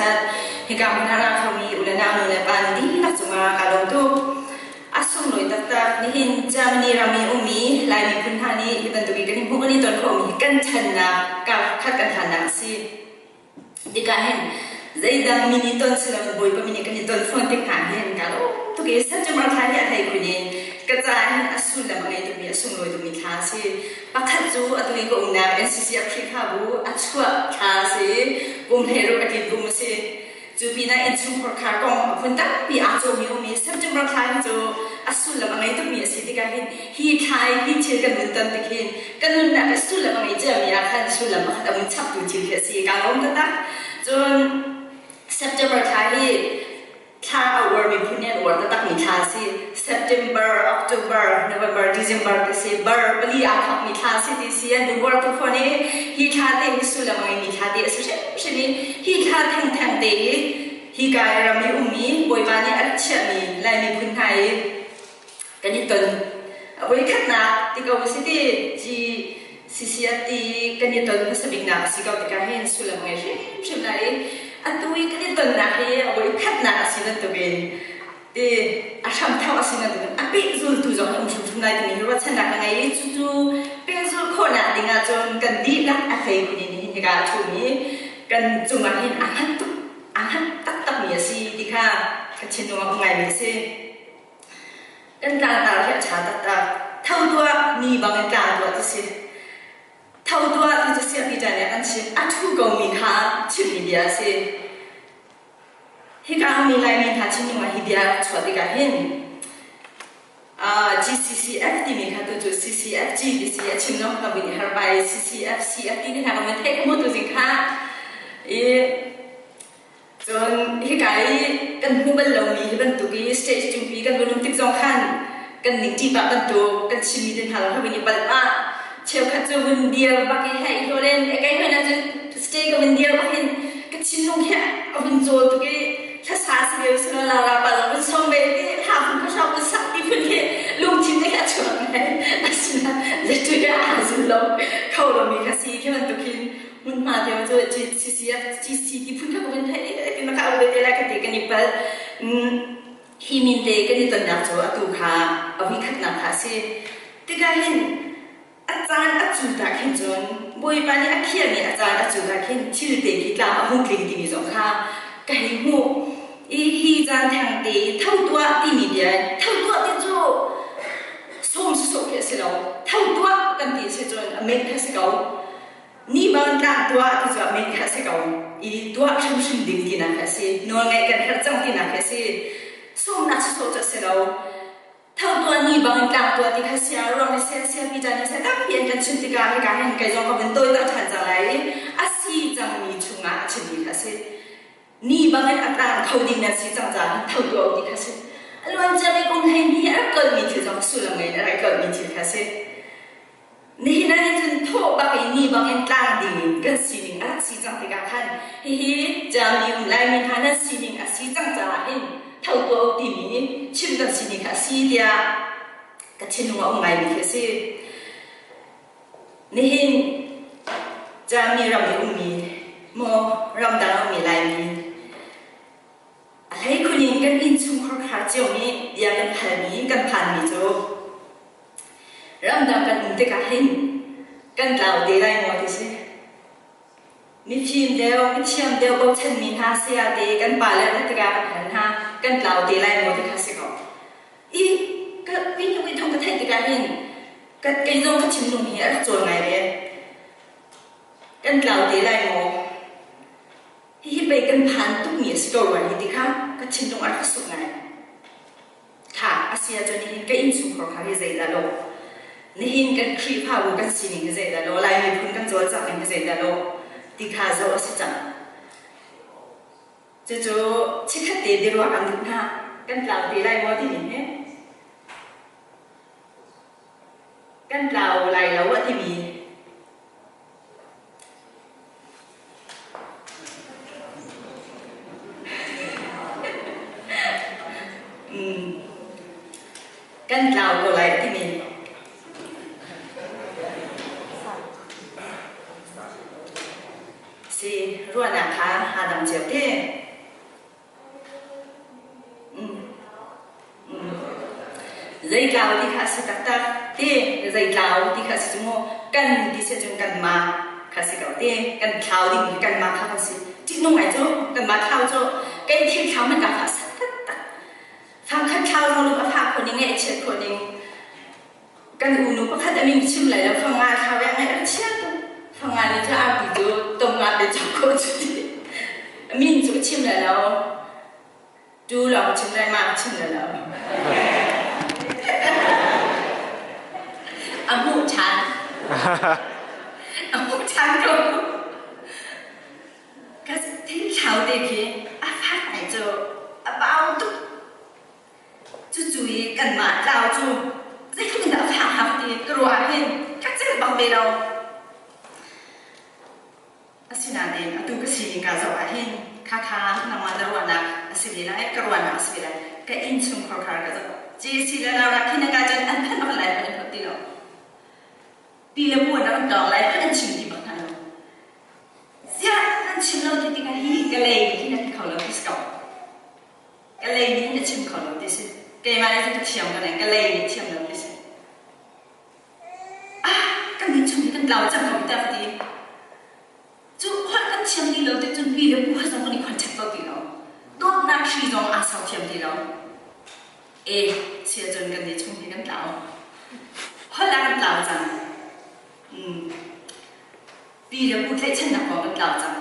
thangṭhat. Hika hmun ah ra khomi u le nau nu le pa nan dihlak cungah kaa lawm tuk. A sunglawi taktak. Nihin Germany ram i ummi Lai miphun hna nih hi bantuk i kan i hmuh kan i ton khawhmi hi kan ṭhannak kar khat kan hlannak a si. Tikah hin zeidang min i ton si loin Bawipa min i kan i ton fawn tik hna hin kaa lawm tuk i September thla hi a hlei khun in ka caah hin a sullam a ngei tukmi a sunglawi tukmi thla a si. Pakhat cu atu i ka umnak NCC a Khrihfabu a chuah thla a si i kum 16 a tlin kum a si. Cu pinah innchungkhar khar kong a phun tampi aa cawmi um i September thla hi cu a sullam a ngei tukmi a si tikah hin hi thla i hi thil kan vun ton tik hin ka nunnak i sullam a ngei ciami ah khan sullam pakhat a vun chaptu thil khi a si. Kaa lawm taktak. Cun September thla hi thla a uarmi phun nih an uar taktakmi thla a si. September, October, November, December ti si. Bar pali aa thawkmi thla a si ti si an vun uar tuk fawn i hi thla te hi sullam a ngeimi thla te a si hrimhrim i hi thla thengtheng te i hika i ram i ummi Bawipa nih a rak chiahmi Lai miphun hna i kan i ton voikhatnak ti ko si ti GCCF ti kan i ton hmasa biknak a si ko tikah hin sullam ngei hrimhrim lai i atu i kan i tonnak hi a voikhatnak a si bantukin ti a hramthawk a si bantukin a pehzultu zong um hrimhrim lai timi hi ruahchannak ka ngei i cucu pehzulh khawhnak ding ahcun kan dihlak a hlei khun in nihin hika a ṭhumi kan cungah hin a hngat tuk a hngat taktakmi a si ti kha ka thinlung ah um ngaimi a si. Kan tlangtar hi a ṭha taktak. Tho tuah, ni bangin tlang tuah ti si. Tho tuah ti cu siapi ṭan nih a kan chimh. A ṭhu komi kha chimhmi bia a si. Hika ummi Laimi hna thinlung ah hi bia a rak chuah tikah hin GCCF timi kha tu cu CCFG ti si a chim zong ka vun i har bai CCF CF ti hna ka vun theih ka hmu tu zing kha i Cun hika i kan hmu bal lomi hi bantuk i stage cungpi kan vun um tik zong khan kan ningṭi pah bantuk kan chimmi te hna lawng kha vun i palh pah. Cheukhat cu vun dir bak i hei i hlawlen kei hoi cun stage ka vun dir bak hin ka thinlung khi a vun cawl tuk i hlasa si lio si la la pa zong vun som ve ti hla phun ka hram vun sak ti phun khi lungthin te khi a chuak ngai. Asinain zeitu ah aa zul lo kho lomi kha si khi bantuk hin hmunhma te cu CCF GC ti phun kha kan theih ti na ka au te lai ka ti kan i pal hi min te kan i tonnak cu atu kha a vui khatnak kha a si tikah hin a caan a cu ta khin cun Bawipa nih a khiahmi a caan a cu ta khin thil te khi tlam a hung tling timi zong kha ka hei hmuh i hi caan theng te tho tuah timi bia tho tuah ti cu sawm sawsawh khi a si lo tho tuah kan ti si cun a men kha si ko Ni bang tlang tuah ti cu a min kha a si ko i tuah hrimhrim ding tinak kha a si. Nawlngaih kan herh cang tinak khi a si. Sawmnak sawsawh cu a si lo. Tho tuah ni bang in tlang tuah ti kha sia ruang le sia sia pi ṭan sia tampi an kan chim tikah hika hin kei zong ka vun tawiter ṭhan cang lai i a si cangmi chungah a chimmi kha a si. Ni bangin a tlang kho ding nan si cang caah hin tho tuah u ti kha a si. A luan ciami kum 12 a rak kalmi thil zong sullam ngei in a rak kalmi thil kha a si. Nihin ah hin cun thawh bak i ni bangin tlang dingin kan sining a rak si cang tikah khan hihi Germany um Laimi hna nan sining a si cang caah hin tho tuah u timi chim kan sining kha a si tiah ka thinlung a um ngaimi khi a si. Nihin Germany ram i ummi maw ramdang a ummi Laimi a hleikhun in kan innchungkhar khar cio nih bia kan halmi kan phanmi cu Ramdang kan um tikah hin kan tlau te lai maw ti si. Mifim deuh, mithiam deuh bochanmi hna saya te kan pale an tikah kan hal hna, kan tlau te lai maw ti kha si ko. I ka kei nih thong ka theih tikah hin ka kei zong ka thinlung hi a rak cawl ngai ve. Kan tlau te lai maw? Hihi pei kan phan tukmi a si ko rua hi ti kha ka thinlung a rak suk ngai. Kha a si ahcun nihin ka innchungkhar kha hi zeidah lawh? Nihin kan Khrihfabu kan sining hi zeidah lawh? Lai miphun kan cawlcangh ning hi zeidah lawh? Ti kha zoh a si cang. Cucu chikkhat te biaruah kan duh hna. Kan tlau te lai maw timi hi? Kan tlau lai lo a timi Kan tlau ko lai timi si. Ruahnak kha aa dang cio te. Zeitlau ti kha a si taktak te. Zeitlau ti kha a si cu mu. Kan ti si cun kanmah kha si ko te. Kan thlau ding hi kanmah kha kan si. Ṭihnung ngai cu kanmah thlau cu kei thil thlau man ka fah sak taktak. Fangkhat thlau zong lung a fah khawh ning, ngaih a chiat khawh ning. Kan unu pakhat a min chim lai lo fanga thlau ya ngaih a chia tuk. Fanga nih cu arti cu tom nga te cawk khawh cu ti. A min cu chim lai lo. Tu lawng chim lai ma chim lai lo. A hmuh ṭhan. A hmuh ṭhan ko. Ka thil thlau te khi a fak ngai cu a bau tuk. Cucu i kanmah tlau cu zeitluk in dah a fak hnga ti ka ruah ahhin ka celh bak ve lo. Asinain atu ka sining kaa zoh ahhin khakha nangmah na ruahnak a si ve lai, ka ruahnak a si ve lai. Ka innchungkhar khar ka zoh. JC le Laura khi na ka cun an phanh bak lai hmanh an phanh ti lo. Ti le puan a kan tawng lai hmanh an chim ti bak hna lo. Ziah nan chim lo ti tikah hi ka lei hi na ti kho lo ti si ko. Ka lei nih na chim kho lo ti si. Keimah nih cun ka thiam ko nain ka lei nih thiam lo ti si. Ah, kan nih chung hi kan tlau cang ko ta ka ti. Cu holh kan thiam ti lo ti cun pi le pu ha zong kan i contact ko ti lo. Dawtnak hri zong aa sau thiam ti lo. E, chia cun kan nih chung hi kan tlau. Holh ah kan tlau cang. Pi le pu tlaihchannak kong kan tlau cang.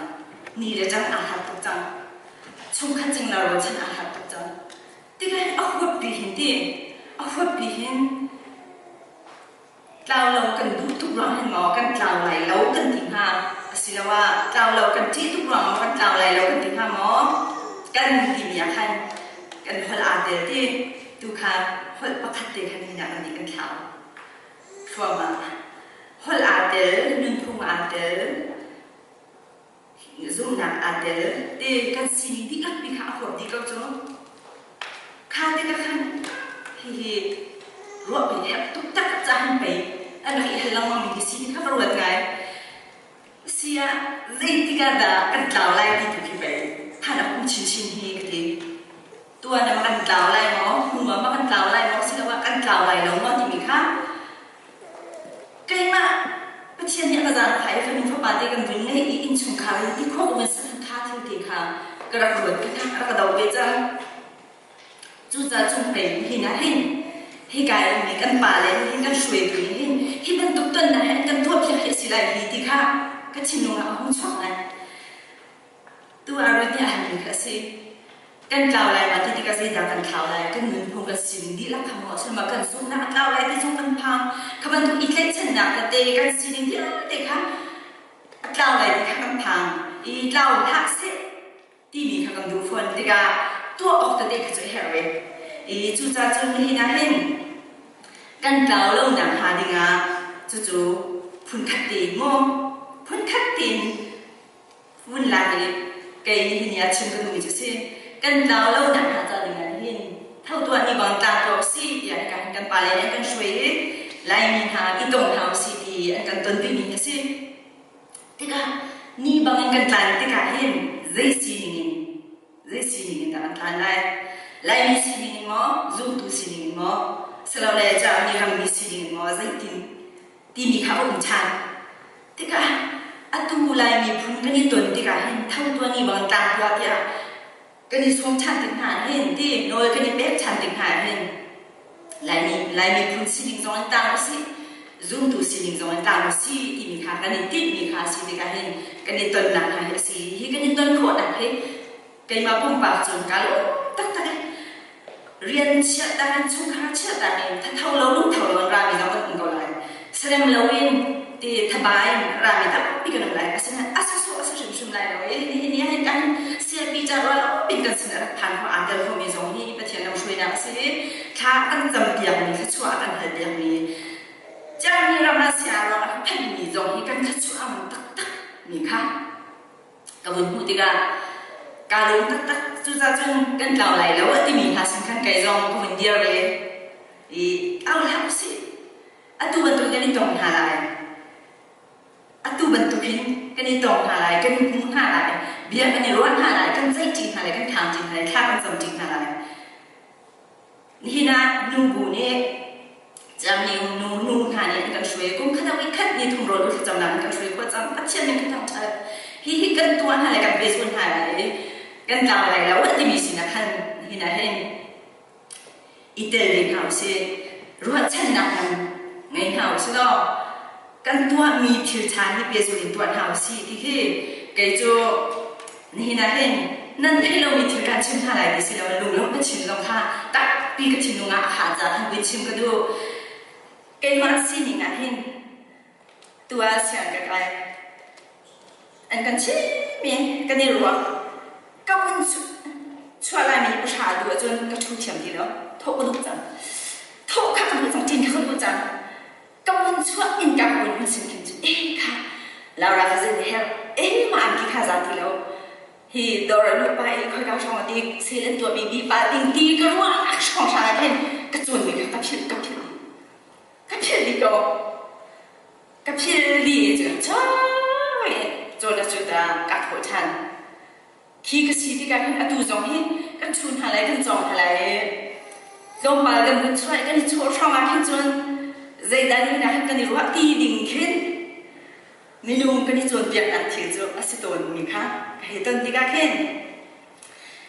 Ni le cang aa hlat tuk cang. Chungkhat cingla rualchan aa hlat tuk cang. Tikah a huap pi hin ti, a huap pi hin tlau lo kan duh tuk ruang hin maw kan tlau lai lo kan ti hnga asiloah tlau lo kan ṭih tuk ruang maw kan tlau lai lo kan ti hnga maw kan timi ah khan kan holh aa tel ti tu kha holh pakhat te khan hin ah kan nih kan thlau thluahmah. Holh aa tel, nunphung aa tel, zumhnak aa tel ti kan sining dihlak pi kha a huap dih ko cu. Kha tikah khan hihi ruahpi herh tuk tak ca han pei an rak i hal lengmang mi si kha ka ruat ngai. Sia zeitik ah dah kan tlau lai ti tu khi pei phan a um chinchin hi ka ti. Tuan ah kan tlau lai maw, hnu ah ma kan tlau lai maw, asiloah kan tlau lai lo maw timi kha keimah Pathian nih a ka zaangfah i fanu fapa te kan vun ngeih i innchungkhar in ti khawh um in sakhan thil te kha ka rak ruat ka rak ka do ve cang. Cucaah cung pei hin ah hin hika i ummi kan pa le hin kan hruaitu nih hin hi bantuk tonnak hi an kan tuahpiak hi a si lai hi ti kha ka thinlung ah a hung chuak ngai. Tu ah rit nih a halmi kha a si. Kan tlau lai ma ti tikah zeidah kan thlau lai? Kan nunphung kan sining dihlak kha maw a kan zumhnak a tlau lai ti zong kan phang. Kha bantuk i tlaihchannak tete kan sining vialte kha a tlau lai ti kha kan phang. I tlau hlah seh timi kha kan duh fawn tikah tuah awk tete kha cu a herh ve. I cucaah cun nihin ah hin kan tlau lo nak hnga dingah cucu phunkhat tein maw phunkhat tein vun lak i kei nihin ni ah chim ka duhmi cu si kan tlau lo nak hnga ca ding ah hin tho tuah ni bang tlang tuah si tiah hika hin kan pale nih an kan hruai i Laimi hna i tong hna usih ti an kan tonpimi a si. Tikah ni bang in kan tlan tikah hin zei sining in zei sining in dah kan tlan lai? Laimi sining in maw, zumtu sining in maw, silole Germany rammi sining in maw zeitin timi kha a um ṭhan. Tikah atu Lai miphun kan i ton tikah hin tho tuan i bang tlang tuah tiah kan i sawm ṭhan tik hna ah hin ti nawl kan i pek ṭhan tik hna ah hin Laimi Lai miphun sining zong in tang usih zumtu sining zong in tang usih timi kha kan i tinhmi kha a si tikah hin kan i tonnak hna hi a si. Hi kan i ton khawhnak hi keimah pumpak cun kaa lawm taktak i rian chiahtak in chungkhar chiahtak in thatho lo lungtho lo in rami zong kan um ko lai. Serem lo in ti thaba in rami tampi kan um lai. Asinain a sawsawh a si hrimhrim lai lo i nihin ni ahhin kan siapi ca rual pin kan sin a rak phan kho aa tel khomi zong hi Pathian lamhruainak a si i thla kan campiakmi thluachuah a kan halpiakmi Germany ram ah sia ruang a rak phanmi zong hi kan thluachuah a ngan taktak mi kha ka vun hmuh tikah kaa lawm taktak. Cucaah cun kan tlau lai lo a timi hna sin khan kei zong ka vun dir ve i tlau hlah usih. Atu bantuk kan i tong hna lai. Atu bantuk hin kan i tong hna lai, kan i hmu hna lai, bia kan i ruah hna lai, kan ceihṭi hna lai, kan ṭhangṭi hna lai, thla kan camṭi hna lai. Nihin ah nubu nih Germany nu nu hna nih an kan hruai. Kum khat ah khat ni thum rawl thlacamnak an kan hruai khawh cang. Pathian nih kan thangṭhat. Hi hi kan tuah hna le kan pehzul hna lai i kan tlang lai lo timi sinak khan nihin ah hin i tel ve hna usih. Ruahchannak kan ngei hna usih law kan tuahmi thil ṭha hi pehzul in tuah hna usih ti hi kei cu nihin ah hin nan theih lomi thil kan chim hna lai ti si lo lunglawmh ka chim zong kha takpi ka thinlung ah a khah caah khan vui chim ka duh. Keimah sining ah hin tu ah siang ka kai an kan chimmi kan i ruah ka vun chuah laimi nih pahra duh ahcun ka ṭhu thiam ti lo thawh ka duh cang thawh kha ka duh cang ṭin kha ka duh cang ka vun chuah in ka vun hun sim khin cu eh kha Laura ka zin her eh ma an ki kha za ti lo hi dawr lu pa i khoi ka hrawng ti sel an tuah mi bi pa ding ti ka ruah ak hrawng hrang khin ka chun mi kha ka philh ka philh ka philh di ko Ka phil dih cu choi cawn a cut ah ka thawh ṭhan. Khi ka si tikah hin atu zong hi kan ṭhu hna lai kan cawng hna lai i tlawmpal kan vun chuah i kan i chawh hrawng ah khin cun zeidah ni ah khan kan i ruah ti ding khin minung kan i cawnpiaknak thil cu a si tawnmi kha ka hei ton tikah khin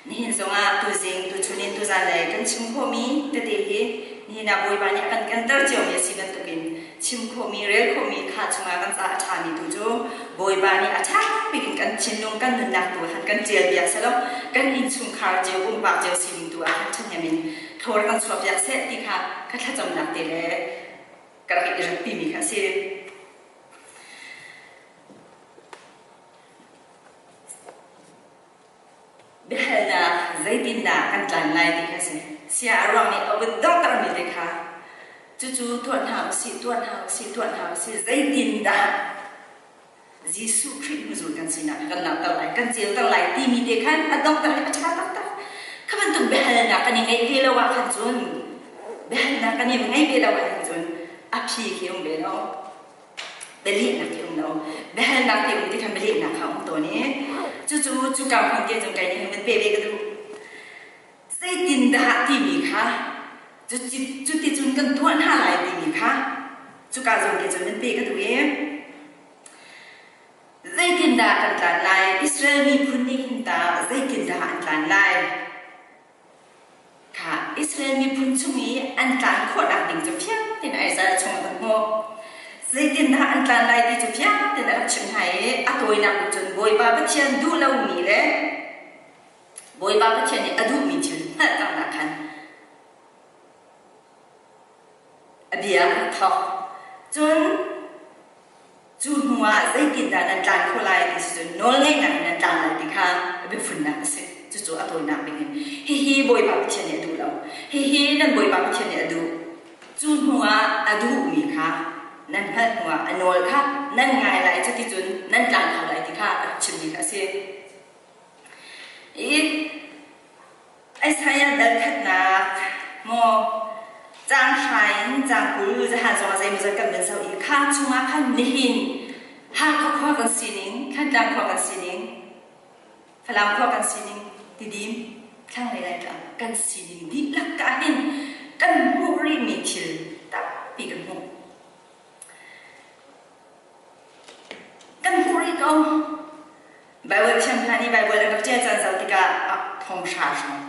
Nihin zongah tuzing, tuchun in tuzan lei kan chim khawhmi tete hi nihin ah Bawipa nih a kan kenter ciomi a si bantukin chim khawhmi, rel khawhmi kha chungah kan caah a ṭhami tu cu Bawipa nih a ṭha bik in kan thinlung, kan nunnak tu han kan ṭial piak selaw kan innchungkhar cio, pumpak cio sining tu ah khan ṭhahnem in thaw rak kan chuah piak seh ti kha ka thlacamnak te le ka rak i ratpimi kha a si. Biahalnak zeitindah kan tlan lai ti kha a si. Sia a ruang nih a vun donghtermi te kha cucu tuah hna usih, tuah hna usih, tuah hna usih, zeitindah Jesuh Khrih hnuzul kan sinak kan langhter lai, kan ceuter lai timi te khan a donghter hi a ṭha taktak. Kha bantuk biahalnak kan i ngeih ve lo ah khan cun biahalnak kan i ngeih ve lo ah khan cun a phi khi um ve lo. Bialehnak khi um lo. Biahalnak ti um ti khan bialehnak kha um tawn i cucu cuka hmun te cun kai nih van pe ve ka duh. Zeitindah timi kha cuticun kan tuah hna lai timi kha cuka zawn te cun van pe ka duh i zeitindah kan tlan lai Israel miphun nih hin ta zeitindah an tlan lai Kha Israel miphun chung i an tlan khawhnak ding cu fiang tein Isaiah chung ah kan hmuh. Zeitindah an tlan lai ti cu fiang tein a rak chimh hna i a tawinak nih cun Bawipa Pathian duh lomi le Bawipa Pathian nih a duhmi thil hngalhternak khan a bia a rak thawk. Cun Cu hnu ah zeitindah nan tlan khawh lai ti si cun nawlngeihnak in nan tlan lai ti kha a biafunnak a si. Cucu a tawinak bik in hihi Bawipa Pathian nih a duh lo. Hihi nan Bawipa Pathian nih a duh. Cu hnu ah a duhmi kha nan hngalh hnu ah a nawl kha nan ngai lai cuticun nan tlan kho lai ti kha a rak chimmi kha a si. I Isaiah dal khatnak maw caang hra in caang 20 zahan zongah zeimawzat kan van zoh i kha chungah khan nihin Hakha khua kan sining, Thantlang khua kan sining, Falam khua kan sining, Tidim, thlanglei Laitlang kan sining dihlak ka hin kan hmuh rihmi thil tampi kan hmuh. Kan hmuh rih ko. Baibal thiam hna nih Baibal an rak ṭial caan zoh tikah thong hra hrawng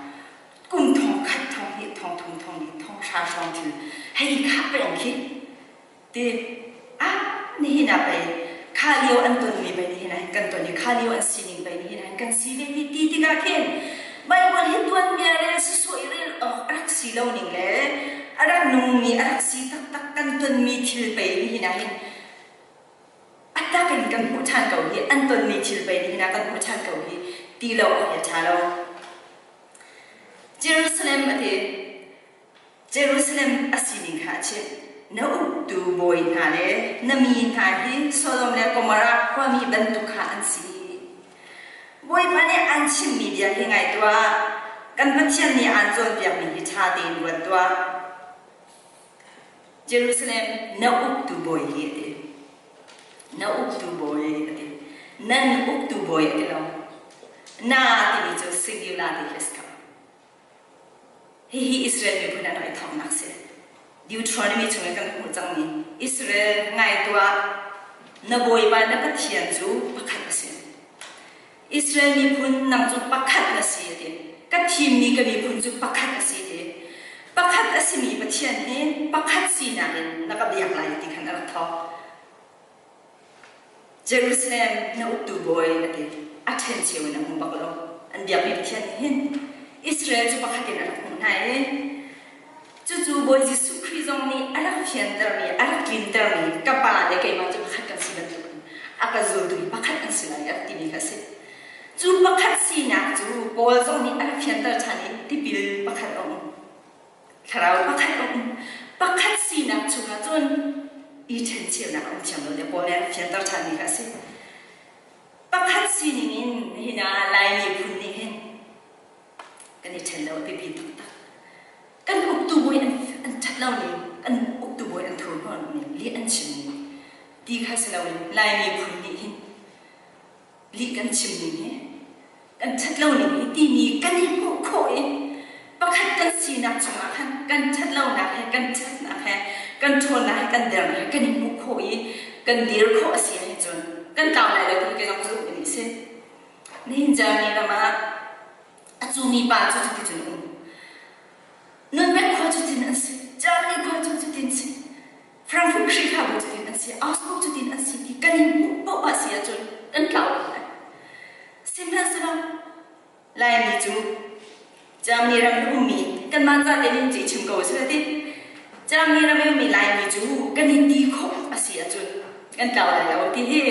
kum thong khat thong hnih thong thum thong li thong hra hrawng thil hei khah peng khi ti ah nihin ah pei kha lio an tonmi pei nihin ah hin kan ton i kha lio an sining pei nihin ah hin kan si ve hi ti tikah khin Baibal hi tuanbia rel sisawh i rel awk a rak si lo ning le a rak nungmi a rak si taktak kan tonmi thil pei nihin ah hin A tak in kan hmuh ṭhan ko hi, an tonmi thil pei nihin ah kan hmuh ṭhan ko hi ti lo awk hi a ṭha lo. Jerusalem a ti. Jerusalem a sining kha a chimh. Na uktu bawi hna le na mi hna hi Sodom le Gomorrah khuami bantuk kha an si. Bawipa nih an chimmi bia hi ngai tuah. Kan Pathian nih aan cawnpiakmi hi ṭha tein ruat tuah. Jerusalem na uktu bawi hi a ti. Na uktu bawi a ti. Nan uktu bawi a ti lo. Na timi cu singular ti khi a si ko. Hihi Israel miphun an rak i thawknak si. Deuteronomy chung i kan hmuh cangmi Israel ngai tuah na Bawipa na Pathian cu pakhat a si. Israel miphun nang cu pakhat na si a ti. Ka thimmi ka miphun cu pakhat a si ti. Pakhat a simi Pathian hi pakhat sinak in na ka biak lai ti khan a rak thawk. Jerusalem na uktu bawi a ti. A ṭhencheu in a hmu bak lo. An biakmi Pathian nih hin Israel cu pakhat in a rak hmuh hna i cucu Bawi Jesuh Khrih zong nih a rak fiantermi, a rak tlintermi ka Pa le keimah cu pakhat kan si bantukin a ka zultu hi pakhat an si lai a rak timi kha a si. Cu pakhat sinak cu Paul zong nih a rak fianter ṭhan i tipil pakhat a um. Thlarau pakhat a um. Pakhat sinak chungah cun i ṭhencheunak a um thiam lo tiah Paul nih a rak fianter ṭhanmi kha a si. Pakhat sining in nihin ah Lai miphun nih hin kan i ṭhen lo a biapi taktak. Kan uktu bawi an, an ṭhat lo ning, kan uktu bawi an thurhnawm ning, lih an chim ning ti kha si loin Lai miphun nih hin lih kan chim ning hi kan ṭhat lo ning hi timi kan i hmuh khawh i pakhat kan sinak chungah khan kan ṭhat lonak he kan ṭhatnak he kan ṭhawnnak he kan dernak he kan i hmuh khawh i kan dir khawh a si ahcun kan tlau lai lo ti hi kei zong ka zumh mi a si. Nihin Germany ram ah a cumi pa cu cuticun um. Nunmek khua cutin an si. Germany khua cu cutin si. Frankfurt Khrihfabu cutin an si. Augsburg cutin an si ti kan i hmuh paoh ah si ahcun kan tlau lai. Sihmanhsehlaw Laimi cu Germany ram i ummi kanmah ca te nih chim ko a si ti. Germany ram i ummi Laimi cu kan i ti khawh a si ahcun kan tlau lai lo ti hi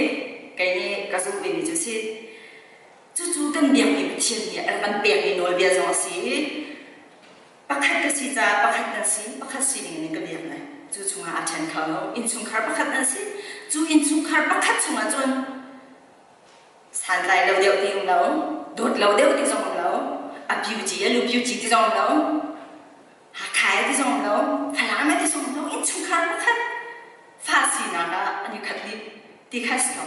kei nih ka zumh vemi cu a si. Cucu kan biakmi Pathian nih a kan pekmi nawlbia zong a si i pakhat ka si caah pakhat nan si, pakhat sining in ka biak lai. Cu chungah aa ṭhen kho lo. Innchungkhar pakhat nan si. Cu innchungkhar pakhat chungah cun santlai lo deuh ti um lo, dawt lo deuh ti zong um lo, a piuci a lu piuci ti zong um lo, Hakha ti zong um lo, Falam ti zong um lo, innchungkhar pakhat fa sinak ah an i khat dih ti kha si lo.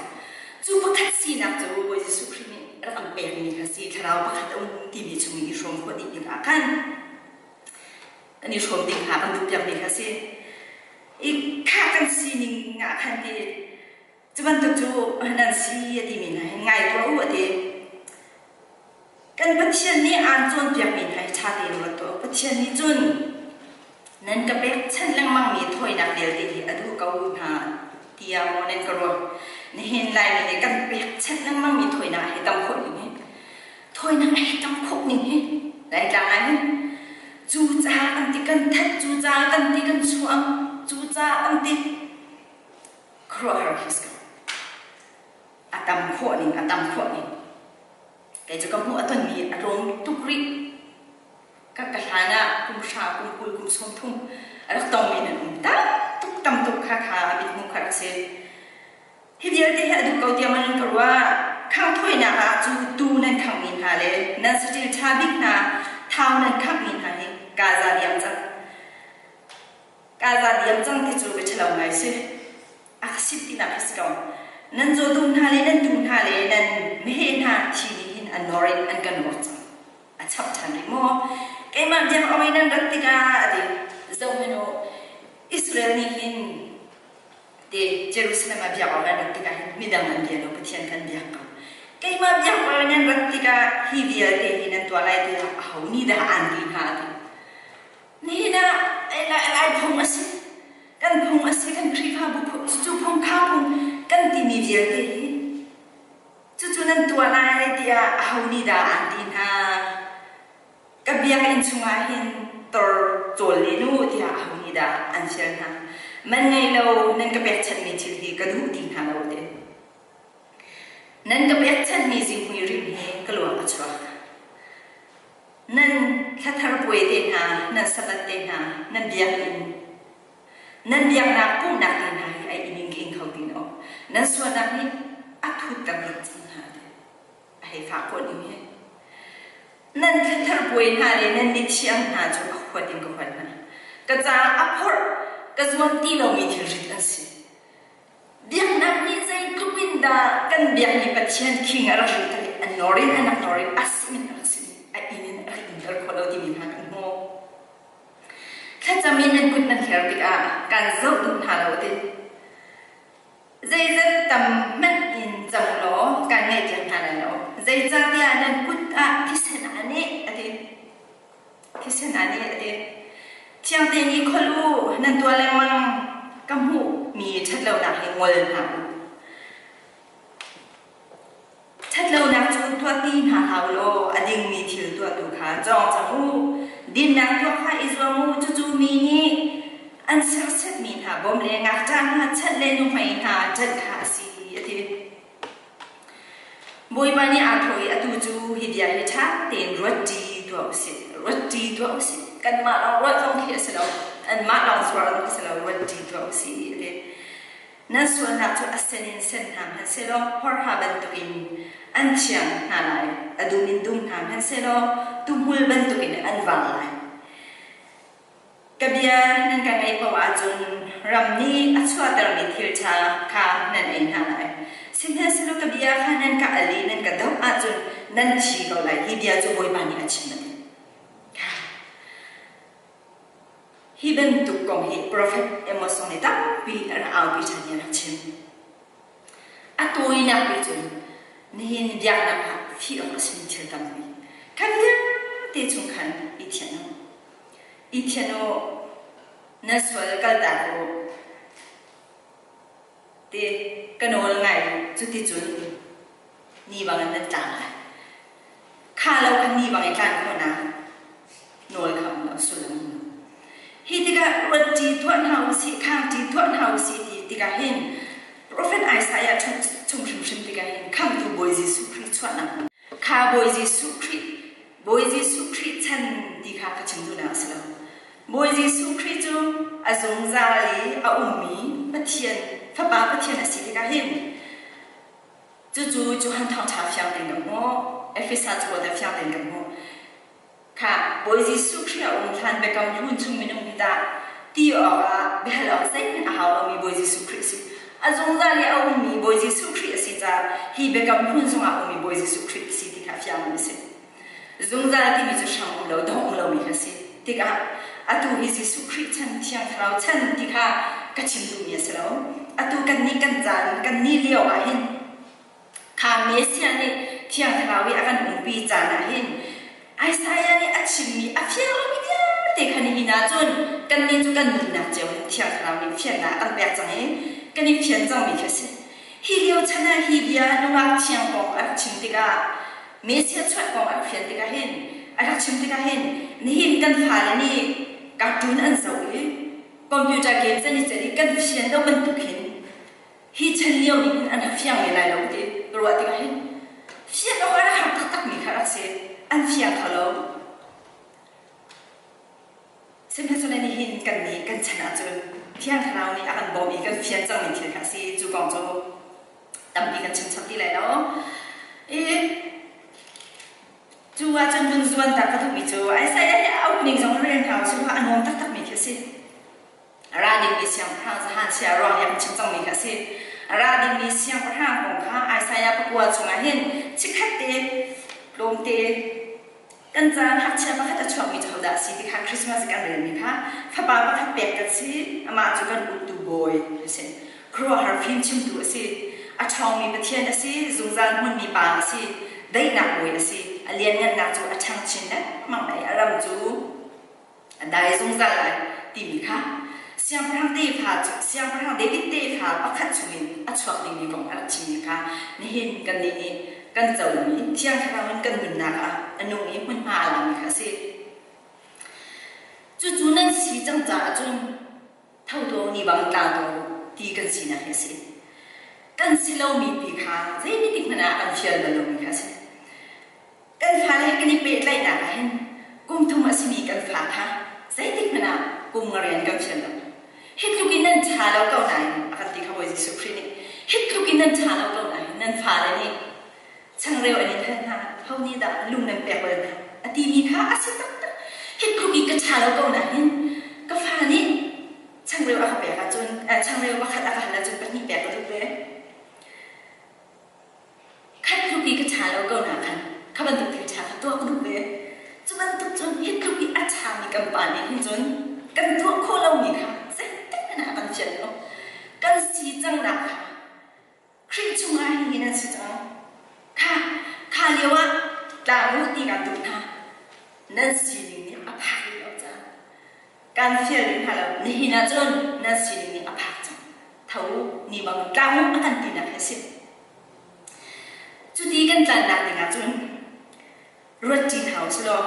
Cu pakhat sinak cu Bawi Jesuh Khrih nih rak an pekmi kha si thlarau pakhat a um timi chung i hrawm khawh dih tikah khan kan i hrawm ding kha kan duh piakmi kha si. I kha kan sining ah khan ti Cu bantuk cu nan si a timi hna hi ngai tuah u a ti. Kan Pathian nih aan cawnpiakmi hna hi ṭha tein ruat tuah u. Pathian nih cun nan ka pekchanh lengmangmi thawinak vialte hi a duh ko hna tiah maw nan ka ruah. Nihin Laimi nih kan pekchanh lengmangmi thawinak hi tam khawh ning hi thawinak hi tam khawh ning hi Laitlang ah hin cu ca kan ti kan that cu ca kan ti kan chuang cu ca kan ti khuaruahhar khi si ko. A tam khawh ning, a tam khawh ning. Kei cu ka hmuh a tonmi a tlawm tuk rih. Ka ka hlan ah kum hra, kum 20, kum 30 a rak tongmi nan um tam tuk tam tuk kha kha mithmuh kha rak si. Hi vialte hi a duh ko tiah man ka ruah. Khang thawinak ah cu tu nan khanghmi hna le nan saṭil ṭha bik hna thau nan khanghmi hna hi kaa za diam cang. Kaa diam cang ti cu bia ṭhalo ngai si. A ka sit tinak khi si ko. Nan zawdum hna le nan tuu hna le nan meheh hna thi nih hin an nawr in an ka nawr cang. A chap ṭhan rih maw? Keimah biak awk i nan rat tikah a ti. Zohhmanh u, Israel nih hin te Jerusalem ah biak awk nan rat tikah hin midang an bia lo Pathian kan biak ko. Keimah biak awk nan rat tikah hi vialte hi nan tuah lai tiah aho nih dah aan ti hna a ti. Nihin ah Lai phung a si. Kan phung a si, kan Khrihfabu phung, cucu phung kha phung kan timi vialte hi cucu nan tuah lai tiah aho nih dah aan ti hna? Ka biakinn chungah hin tor cawl len u tiah aho nih dah an fial hna? Man ngei lo nan ka pekchanhmi thil hi ka duh ti hna lo te. Nan ka pekchanhmi zihmui rim hi ka luak a chuak. Nan thlathar puai te hna, nan sabbath te hna, nan biakinn, nan biaknak pumhnak te hna hi ai ining kheng kho ti lo. Nan sualnak nih a thutter tuk cang hna ti. A hei fak khawh ning hi. Nan thlathar puai hna le nan mithiang hna cu a huat in ka huat hna. Ka caah a phorh, ka zuam ti lomi thilrit an si. Biaknak nih zeitluk in dah kan biakmi Pathian king a rak lut i a nawr in a rak nawr i a sim in a rak sim a inn in a rak inter khawh lo timi hna kan hmuh. Thlacam in nan kut nan hler tikah kan zoh duh hna lo ti. Zeizat tam hmanh in cam law kan ngaihpiak hna lai lo. Zeicahtiah nan kut ah thisen aa neh a ti. Thisen ah nih a ti. Thiang tein i kholh u, nan tuah lengmang ka hmuhmi ṭhatlonak hi ngol hna u. Ṭhatlonak cu tuah ti hna hlah u law a dingmi thil tuahtu kha cawng cang u. Dinnak tuah kha i zuam u, cucu mi nih an sersiatmi hna bawm le ngakṭah hna chanh le nuhmei hna ṭanh kha a si, a ti. Bawipa nih aa thawh i atu cu hi bia hi ṭha tein ruatṭi tuah u sih. Ruatṭi tuah u sih. Kanmah lawng ruat zong khi a si lo. Anmah lawng zuar zong khi a si lo. Ruatṭi tuah u sih a ti. Nan sualnak cu a sen in sen hna hmanhsehlaw horha bantukin an thiang hna lai. A dum in dum hna hmanhsehlaw tuhmul bantukin an vang lai. Ka bia nan ka ngaih paoh ahcun ram nih a chuahtermi thil ṭha kha nan ei hna lai. Sihmanhsehlaw ka bia kha nan ka al i nan ka doh ahcun nan thi ko lai. Hi bia cu Bawipa nih a chim a ti. Hi bantuk kong hi profet Amos zong nih tampi a rak aupi ṭhan i a rak chim. A tawinak bik cun nihin biaknak ah fih awk a simi thil tampi kha vialte chung khan i thianh u. I thianh u, na sual kaltak u ti ka nawl ngai u. Cuticun ni bangin nan tlang lai. Kha lo khan ni bang i tlan khawhnak nawl kha um lo sullam um lo. Hi tikah ruatṭi tuah hna u sih, khangṭi tuah hna u sih ti tikah hin Profet Isaiah chung hrimhrim tikah hin Khamhtu Bawi Jesuh Khrih chuahnak kha Bawi Jesuh Khrih Bawi Jesuh Khrih chan ti kha ka chim duhnak a si lo. Bawi Jesuh Khrih cu a zungzal i a ummi Pathian Fapa Pathian a si tikah hin cucu Johan Thawngṭha fiang tein kan hmuh, Efesa cakuat ah fiang tein kan hmuh. Kha Bawi Jesuh Khrih a um hlan biakam hlun chung minung hi tah ti awkah biahal awk zeihmanh a hau lomi Bawi Jesuh Khrih a si. A zungzal i a ummi Bawi Jesuh Khrih a si caah hi biakam hlun zongah a ummi Bawi Jesuh Khrih a si ti kha fiang a si. Zungzal timi cu hrang um lo, dong um lomi kha a si. Tikah atu hi Jesuh Khrih chan, Thiang Thlarau chan ti kha ka chim duhmi a si lo. Atu kannih kan caan, kan ni lio ah hin Kha Messiah nih Thiang Thlarau i a kan umpi caan ah hin Isaiah nih a chimmi a fiang lomi vialte kha nihin ah cun kannih cu kan nunnak cio in Thiang Thlarau nih fiannak a kan pek cang i kan i fian cangmi khi a si. Hi lio chan ah hi bia nungak thiang kong a rak chim tikah Messiah chuah kong a rak fian tikah hin a rak chim tikah hin nihin kan fale nih cartoon an zoh i computer games an i celh i kan fian lo bantuk hin Hi chan lio nih hin an rak fiang men lai lo ti ka ruah tikah hin fian awk a rak har taktakmi kha rak si. An fiang kho lo. Sihmanhsehlaw nihin kan nih kan chan ahcun Thiang Thlarau nih a kan bawmh i kan fian cangmi thil kha a si. Cu kong cu tampi kan chim chap ti lai lo. I cu ahcun vun zuan ta ka duhmi cu Isaiah hi a opening zong rel hna usih a nuam taktakmi khi a si. A ra dingmi siangpahrang zahan chia ruang hi an chim cangmi kha a si. A ra dingmi siangpahrang kong kha Isaiah pakua chungah hin chikkhat te tlawmte kan caan ngakchia pakhat a chuakmi cu hodah a si ti kha Christmas kan relmi kha fapa pakhat pek kan si amah cu kan uktu bawi a si khuaruahhar fimchimtu a si a ṭhawngmi Pathian a si zungzal hmunmi pa a si daihnak bawi a si a lianngannak cu a ṭhang chin lengmang lai a ram cu a dai zungzal lai timi kha siangpahrang tefa cu siangpahrang David tefa pakhat chungin a chuak dingmi kong a rak chimmi kha nihin kannih nih kan comi Thiang Thlarau in kan nunnak ah a nung i hmunhma a lami kha a si. Cucu nan si cang caah cun tho tuah ni bang tla tuah u ti kan sinak hi a si. Kan si lomi pi kha zeitik hmanh ah kan fial bal lomi kha a si. Kan fale he kan i pehtlaihnak ah hin kum thum a simi kan fa kha zeitik hmanh ah kum nga rian kan fial lo. Hi tluk in nan ṭha lo ko nain a kan ti kha Bawi Jesuh Khrih nih hi tluk in nan ṭha lo ko nain nan fale nih changreu an in hal hna, ho nih dah lung nan pek bal hna a timi kha a si taktak. Hi tluk i ka ṭha lo ko nain ka fa nih changreu. Changreu a ka pek ahcun changreu pakhat a ka hal ahcun pahnih pek ka duh ve. Khat tluk i ka ṭha lo ko na khan kha bantuk thil ṭha kha tuah ka duh ve. Cu bantuk cun hi tluk i a ṭhami kan pa nih hin cun kan tuah khawh lomi kha zeitik hmanh ah a kan fial lo. Kan si cangnak kha Khrih chungah hin an si cang. Kha kha lio ah tlang u ti kan duh hna. Nan sining nih a phak rih lo cang. Kan fial rih hna lo. Nihin ah cun nan sining nih a phak cang. Tho u, ni bang tlang u a kan tinak hi a si. Cuti kan tlannak ding ah cun ruat ṭi hna u sih law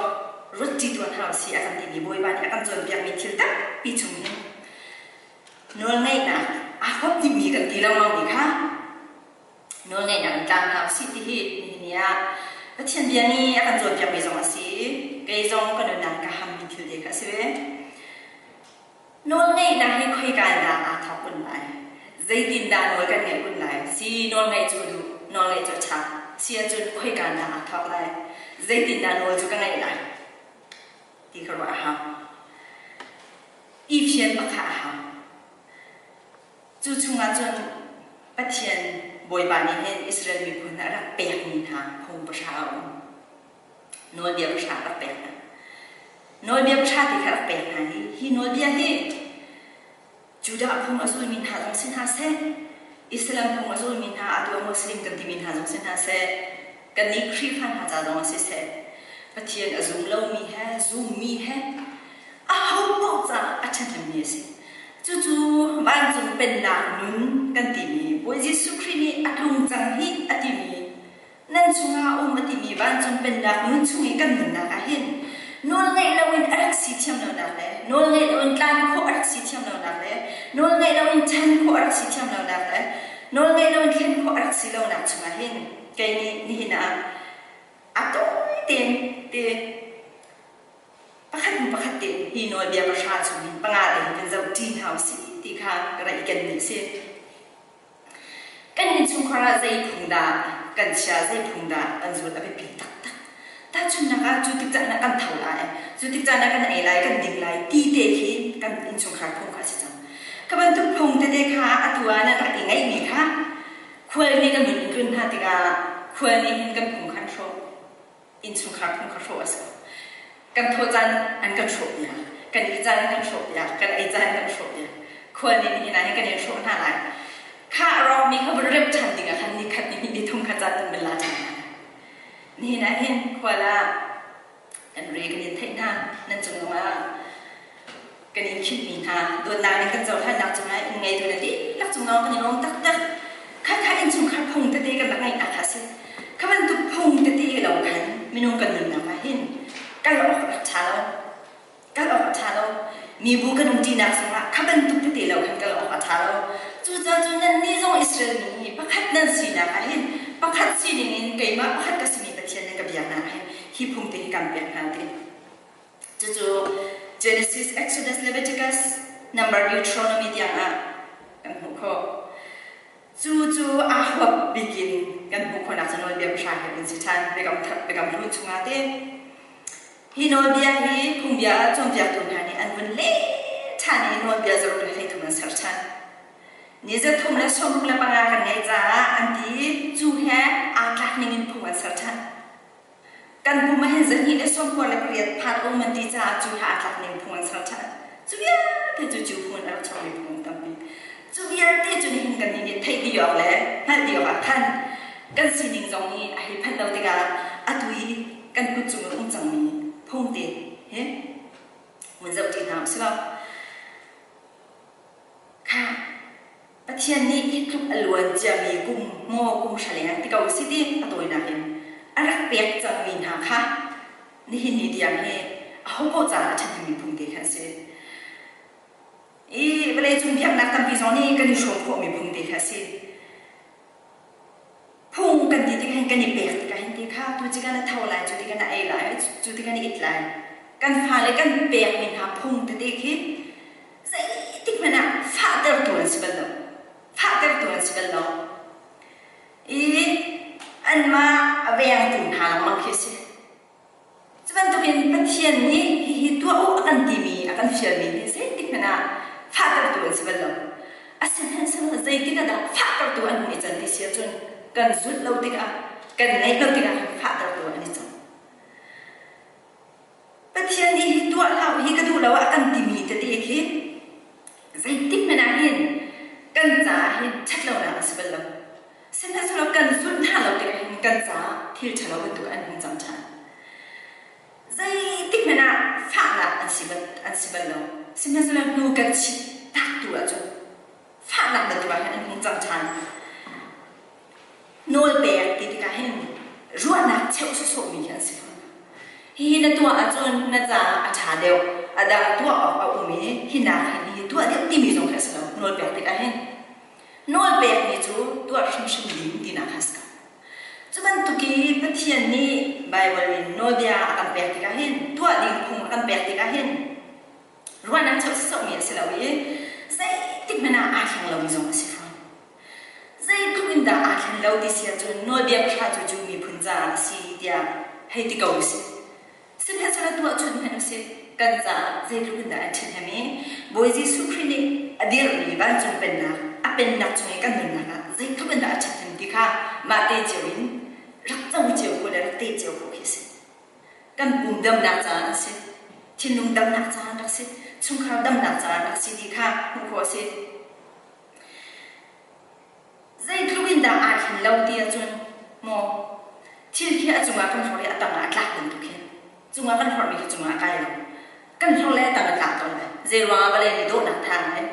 ruat ṭi tuan hna u sih a kan timi Bawipa nih a kan cawnpiakmi thil tampi chung hin nawlngeihnak aa huap dihmi kan ti lengmangmi kha nawlngeihnak in tlang hna usih ti hi nihin ni ah Pathian bia nih a kan cawnpiakmi zong a si i kei zong ka nunnak ka hammi thil te kha a si ve. Nawlngeihnak hi khoika in dah aa thawk kun lai? Zeitindah nawl kan ngeih kun lai? Si nawlngeih cu duh, nawlngeih cu a ṭha. Si ahcun khoika in dah aa thawk lai? Zeitindah nawl cu ka ngeih lai? Ti ka ruah a hau. I fian pakhat a hau. Cu chungah cun Pathian Bawipa nih hin Israel miphun a rak pekmi hna phung pahra a um. Nawlbia pahra a rak pek hna. Nawlbia pahra ti kha a rak pek hna i hi nawlbia hi Judah phung a zulmi hna zong si hna seh, Islam phung a zulmi hna atu ah Muslim kan timi hna zong si hna seh, kannih Khrihfa hna ca zong ah siseh, Pathian a zum lomi he zummi he aho paoh caah a ṭhahnemmi a si. Cucu vancung pennak nun kan timi Bawi Jesuh Khrih nih a tlung cang hih a timi nan chungah a um a timi vancung pennak nun chung i kan nunnak ah hin nawl ngeih loin a rak si thiam lonak le nawl ngeih loin tlan khawh a rak si thiam lonak le nawl ngeih loin chan khawh a rak si thiam lonak le nawl ngeih loin thlen khawh a rak si lonak chungah hin kei nih nihin ah a tawi tein te pakhat hnu pakhat tein hi nawlbia pahra chungin panga tein kan zoh ṭi hna usih ti kha ka rak i kenmi a si. Kan innchungkhar ah zei phung dah kan chia, zei phung dah kan zul a biapi taktak. Tahchunhnak ah cu tik caan ah kan tho lai, cu tik caan ah kan ei lai, kan ding lai ti te khi kan innchungkhar phung kha a si cang. Kha bantuk phung tete kha atu ah nan rak i ngeihmi kha khual nih kan vun in tlun hna tikah khual nih hin kan phung kha an hrawh. Innchungkhar phung kha hrawh a si. Kan thawh caan an kan hrawh piak, kan ih caan an kan hrawh piak, kan ei caan an kan hrawh piak. Khual nih nihin ah hin kan in hrawh hna lai. Kha a rawkmi kha vun remh ṭhan ding ah khan ni khat ni hnih ni thum kha caan an van la ṭhan hna. Nihin ah hin khual ah kan re kan in theih hna, nan cung zongah kan in khinhmi hna dawtnak nih kan cohlannak cungah in ngeitu na dihlak cungah kan i lawm taktak. Kha kha innchungkhar phung tete kan rak ngeihnak kha a si. Kha bantuk phung tete lo khan minung kan nunnak ah hin kal awk a rak ṭha lo. Kal awk a ṭha lo. Mibu kan umṭinak zongah kha bantuk tete lo khan kal awk a ṭha lo. Cucaah cun nannih zong Israel mi hi pakhat nan sinak ah hin pakhat sining in keimah pakhat ka simi Pathian nih ka biaknak ah hin hi phung te hi kan pek hna ti. Cucu Genesis, Exodus, Leviticus, Number, Deuteronomy tiang ah kan hmuh khawh. Cu cu aa huap bik in kan hmuh khawhnak cu nawlbia pahra he an si ṭhan. Biakam Thar, Biakam Hlun chungah te. Hi nawlbia hi phungbia ah cawnpiaktu hna nih an vun leh ṭhan i nawlbia zaruk le 13 an ser ṭhan. Ni 365 kan ngeih caah an ti i cu he aa tlak ning in phung an ser ṭhan. Kan pum ah hin 298 phan um an ti caah cu he aa tlak ning phung an ser ṭhan. Cu vialte cu Jew phung in a rak chuakmi phung an tampi. Cu vialte cu nihin kan nih nih theih dih awk le hngalh dih awk ah khan kan sining zong nih a hei phanh lo tikah atu i kan kut cung i um cangmi phung te hi vun zoh ṭi hna usih law kha Pathian nih hi tluk a luan ciami kum maw kum hra leng ti ko si ti a tawinak in a rak pek cangmi hna kha nihin ni tiang hi aho caah a ṭhahnemmi phung te kha a si. I vawleicung biaknak tampi zong nih kan i hrawm khawhmi phung te kha a si. Phung kan ti tikah hin kan i pek tikah hin ti kha tu tikah na tho lai, cu tikah na ei lai, cu tikah na it lai. Kan fale kan pekmi hna phung tete khi zeitik hmanh ah fahtertu an si bal lo. Fahtertu an si bal lo. I anmah a vengtu hna lengmang khi a si. Cu bantukin Pathian nih hihi tuah u a kan timi, a kan fialmi hi zeitik hmanh ah Fahtertu an si bal lo. Asihmanhsehlaw zeitik ah dah fahtertu an hung i can ti si ahcun kan zulh lo tikah, kan ngaih lo tikah khan fahtertu an i cang. Pathian nih hi tuah hlah u hi ka duh lo ah kan timi tete khi zeitik hmanh ah hin kan caah hin ṭhatlonak a si bal lo. Sihmanhsehlaw kan zulh hna lo tikah hin kan caah thil ṭhalo bantuk an hung cang ṭhan. Zeitik hmanh ah fahnak an si bal, an si bal lo. Sihmanhsehlaw hnu kan chit tak tu ahcun fahnak bantuk ah hin an hung cang ṭhan. Nawlpek ti tikah hin ruahnak cheuh sawsawhmi khi an si fawn. Hihi na tuah ahcun na caah a ṭha deuh, a dang tuah awk a um i hi nak hin hihi tuah deuh timi zong khi a si lo. Nawlpek tikah hin nawlpekmi cu tuah hrimhrim ding tinak kha a si ko. Cu bantuk i Pathian nih Baibal in nawlbia a kan pek tikah hin tuah ding phung a kan pek tikah hin ruahnak cheuh sawsawhmi a si lo i zeitik hmanh ah aa thleng lomi zong a si fawn. Zeitluk in dah aa thlen lo ti si ahcun nawlbia pahra cu Jew miphun caah a si tiah hei ti ko usih. Sihmanhsehlaw tuah chun hmanh usih, kan caah zeitluk in dah an ṭhahnem i Bawi Jesuh Khrih nih a dirhmi vancung pennak, a pennak chung i kan nunnak ah zeitluk in dah a ṭhathnem ti kha mahte cio in rak co cio khawh le rak teh cio khawh khi a si. Kan pum damnak caah an si, thinlung damnak caah an rak si, chungkhar damnak caah an rak si ti kha hmuh khawh a si. Zeitluk in dah aa thlen lo ti ahcun maw thil khi a cungah kan hlorh i a tangah a tlak bantuk hin cungah kan hlorhmi khi cungah a kai lo. Kan hlorh le a tang a tlak tawn lai. Zei ruangah vawlei nih dawhnak tha ngai.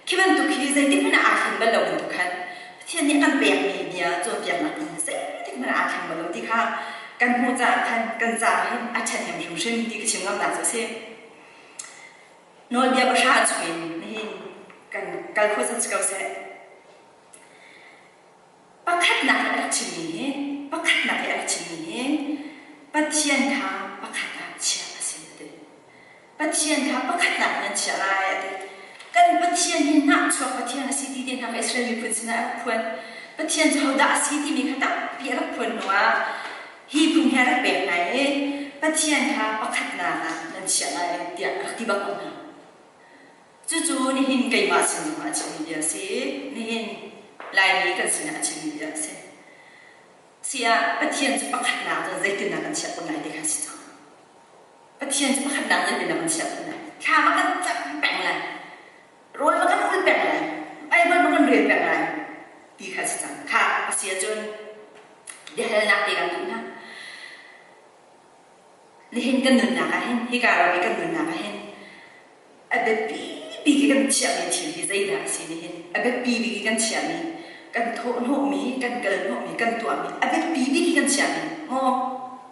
Khi bantuk khi zeitik hmanh ah aa thlen bal lo bantuk khan Pathian nih a kan pekmi bia cawnpiaknak in zeitik hmanh ah aa thleng bal lo ti kha kan hmuh caah khan kan caah hin a ṭhahnem hrimhrim ti ka chim ngamnak cu a si. Nawlbia pahra chungin nihin kan kal khawh cang si ko seh. Pakhatnak i a rak chimmi hi pakhatnak i a rak chimmi hi Pathian kha pakhat ah chiah a si a ti. Pathian kha pakhatnak nan chiah lai a ti. Kan Pathian hi hnahchuak Pathian a si ti te hna kha Israel miphun sinah a rak phuan. Pathian cu hodah a si timi kha tampi a rak phuan hnuah hi phung hi a rak pek hna i Pathian kha pakhatnak ah nan chiah lai tiah a rak ti bak ko hna. Cucu nihin keimah sin zongah a chimmi bia a si i nihin Laimi kan sinah a chimmi bia a si. Si ah Pathian cu pakhatnak cun zeitindah kan chiah kun lai ti kha a si cang. Pathian cu pakhatnak zeitindah kan chiah kun lai? Thla ma kan cam peng lai. Rawl ma kan ul peng lai. Bible ma kan rel peng lai ti kha a si cang. Kha a si ahcun biahalnak te kan duh hna. Nihin kan nunnak ah hin, hika ram i kan nunnak ah hin, a biapi bik i kan chiahmi thil hi zeidah a si nihin? A biapi bik i kan chiahmi, kan thawhhnawhmi, kan kalhnawhmi, kan tuahmi, a biapi bik i kan chiahmi, maw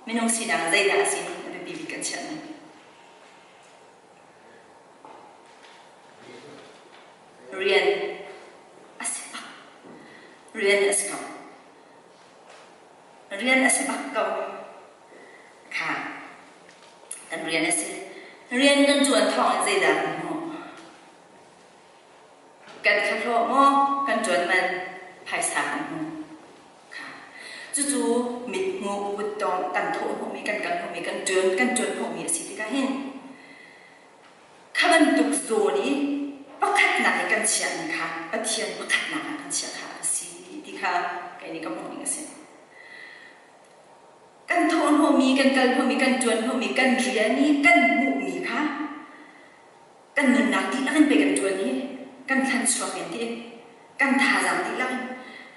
minung sinak ah zeidah a si nihin a biapi bik kan chiahmi? Rian a si bak. Rian a si ko. Rian a si bak ko. Kha kan rian a si. Rian kan ṭuan thawng in zeidah kan hmuh? Kan thlahlawh maw kan ṭuan man phaisa kan hmu. Kha cucu mithmuh kuttawng kan thawh hnawhmi kan kal hnawhmi kan ṭuan kan ṭuan hnawhmi a si tikah hin kha bantuk zawn i pakhatnak i kan chiahmi kha Pathian pakhatnak ah kan chiah kha a si ti kha kei nih ka hmuh ning a si. Kan thawh hnawhmi, kan kal hnawhmi, kan ṭuan hnawhmi, kan rian i kan hmuhmi kha kan nunnak dihlak in pei kan ṭuan i kan thlan chuak in ti kan thazaang dihlak in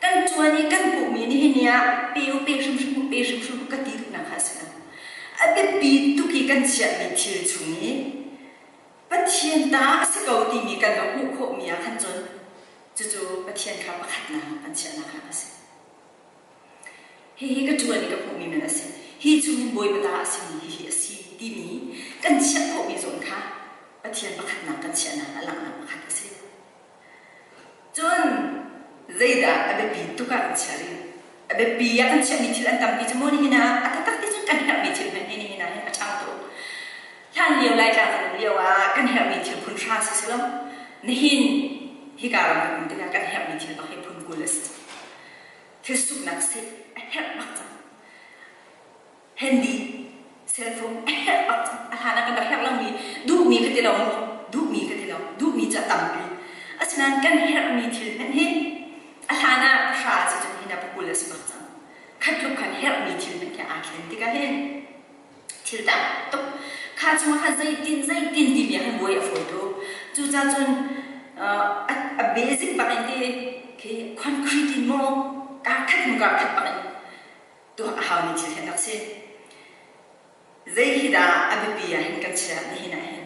kan ṭuan i kan hmuhmi nihin ni ah pe u pe hrimhrim u pe hrimhrim u ka ti duhnak kha a si lo. A biapi tuk i kan chiahmi thil chung i Pathian ta a si ko timi kan va hmuh khawhmi ah khan cun cucu Pathian kha pakhatnak kan chiahnak kha a si. Hihi ka ṭuan i ka hmuhmi men a si. Hi chungin Bawipa ta a simi hihi a si timi kan chiah khawhmi zawn kha Pathian pakhatnak kan chiahnak a langhnak pakhat a si. Cun zeidah a biapi tuk ah kan chiah rih? A biapi ah kan chiahmi thil an tampi cu maw nihin ah a taktak ti cun kan herhmi thil hmanh hi nihin ah hin a ṭhang tuk. Hlan lio Laitlang kan um lio ah kan herhmi thil phun hra si si lo. Nihin hika ram kan um tikah kan herhmi thil bak hi phun 20 a si. Thil suknak seh a herh bak cang. Handy cell phone a herh bak cang. A hlan ah kan rak herh lomi duhmi ka ti lo mu. Duhmi ka ti lo. Duhmi cu a tampi. Asinain kan herhmi thil hmanh hi a hlan ah pahra a si cun hin ah pakul a si bak cang. Khat tluk khan herhmi thil hmanh khi aa thlen tikah hin thil tam tuk. Kha chungah khan zeitin zeitin timi ah khan buai a fawi tuk. Cucaah cun a basic bak in ti khi concrete in maw kar khat hnu kar khat bak in tuah a haumi thil hi an rak si. Zei hi dah a biapi ah hin kan chiah nihin ah hin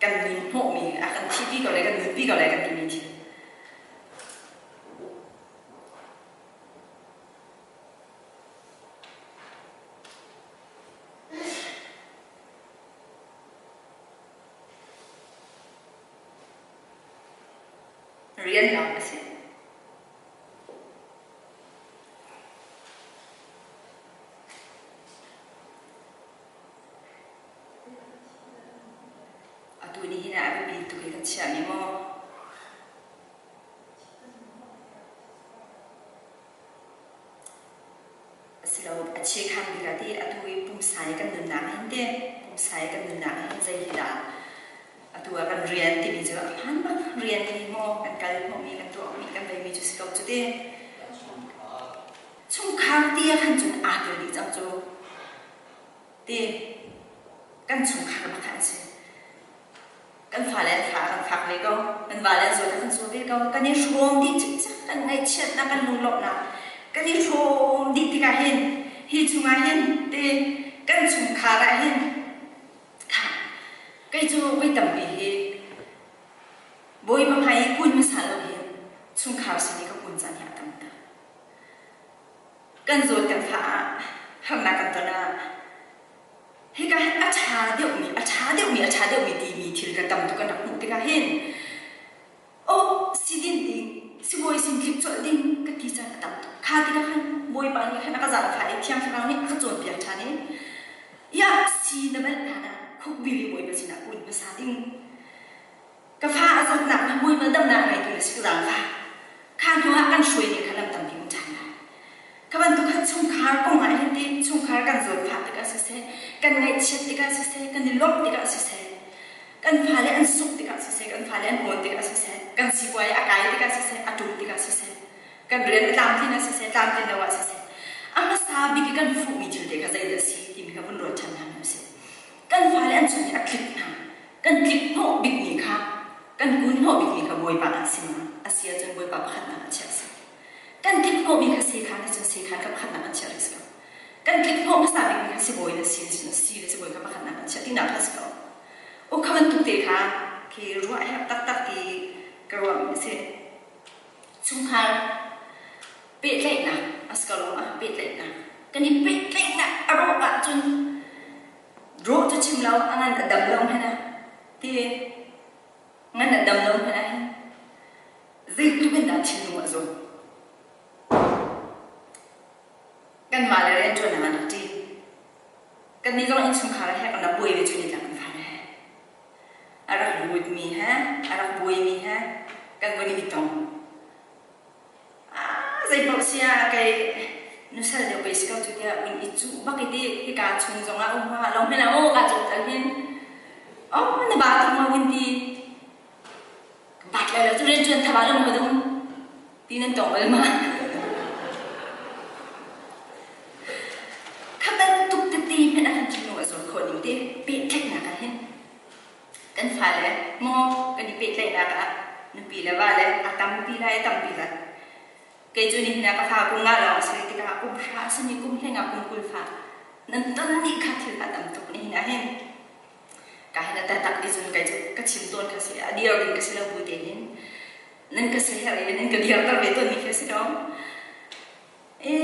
kan nun hnawhmi a kan thihpi ko le kan nunpi ko le kan timi thil. Rian lawng a si. Atu nihin ah a biapi tuk i kan chiahmi maw? Asilo a chekhan bik ah ti atu i pumsa i kan nunnak ah hin te pumsa i kan nunnak ah hin zei hi dah atu ah kan rian timi cu a hmaan bak rian hi maw kan kal hnawhmi kan tuahmi kan veimi cu si ko cu ti. Chungkhar ti ah khan cun aa tel dih cang cu. Ti kan chungkhar bak an si. Kan fale an fa kan fak ve ko. Kan vale an zawt kan zaw ve ko. Kan i hrawm dih cikcek kan ngaihchiatnak kan lunglawmhnak kan i hrawm dih tikah hin hi chungah hin ti kan chungkhar ah hin kha kei cu voi tampi hi Bawipa hmai i kun hmasa lo hin chungkhar sin i ka kun caan hi a tam tuk. Kan zawt kan fah ah harnak kan ton ah hika hin a ṭha deuhmi a ṭha deuhmi a ṭha deuhmi timi thil ka tam tuk kan rak hmuh tikah hin oh sidin ding sibawi sin tlik colh ding ka ti caan a tam tuk. Kha tikah khan Bawipa nih khan a ka zaangfah i Thiang Thlarau nih a ka cawnpiak ṭhan i ya si na bal hlan ah khukbil i Bawipa sinah kun hmasa ding Ka fa a zawtnak na muimal damnak ngeitu na si ka zaangfah. Kha hnu ah kan hruai ning kha lam tampi um ṭhan lai. Kha bantuk khan chungkhar kong ah hin ti chungkhar kan zawtfah tikah siseh, kan ngaihchiat tikah siseh, kan i lawmh tikah siseh, kan fale an suk tikah siseh, kan fale an awn tikah siseh, kan sipuai a kai tikah siseh, a ṭum tikah siseh, kan rian a tlamtlin ah siseh, tlamtlin lo ah siseh, a hmasa bik i kan fuhmi thil te kha zeidah a si timi kha vun ruat ṭhan hna usih. Kan fale an chung i a tlik hna. Kan tlik hnawh bikmi kha kan kun hnawh bikmi kha Bawipa ah si ma? A si ahcun Bawipa pakhatnak ah chiah a si. Kan tlik hnawhmi kha sekhan ahcun sekhan kha pakhatnak ah chiah rih si ko. Kan tlik hnawh hmasa bikmi kha sibawi na si ahcun si le sibawi kha pakhatnak ah chiah tinak kha si ko. O kha bantuk te kha khi ruah a herh taktak ti ka ruahmi a si. Chungkhar pehtlaihnak a si ko lo ma? Pehtlaihnak. Kan i pehtlaihnak a rawh ahcun Rawh cu chim lo a ngan a dam lo hmanh ah ti ngan a dam lo hmanh ah hin zeitluk in dah thinlung a zaw. Kanmah le rianṭuan ah an rak ṭi. Kannih zong innchungkhar he kan rak buai ve cu ni tlang kan fale he. A rak lutmi he, a rak buaimi he kan vun i tong. Zeipaoh si ah kei nusal deuh pei si ko cu tiah vun i cuh bak i ti hika chung zongah um hlah lo hmanh ah aw ka cung tal hin oh na ba tuk ma vun ti bat lai lo cu rian ṭuan thaba lo ma dum ti nan tong bal ma kha bantuk tete hmanh ah kan thinlung a zawn khawh ning te pehtlaihnak ah hin Kan fale maw kan i pehtlaihnak ah nupi le vale a tampi lai a tampi lai. Kei cu nihin ah ka fa kum nga lawng a si tikah kum hra a simi kum hleng ah kum 20 fa nan ton nih kha thil a tam tuk nihin ah hin ka hin a tatak ti cun kei cu ka chim tawn kha si a dir ding ka si lo bu te hin nan ka seher i nan ka dirter ve tawn mi khi a si lo. E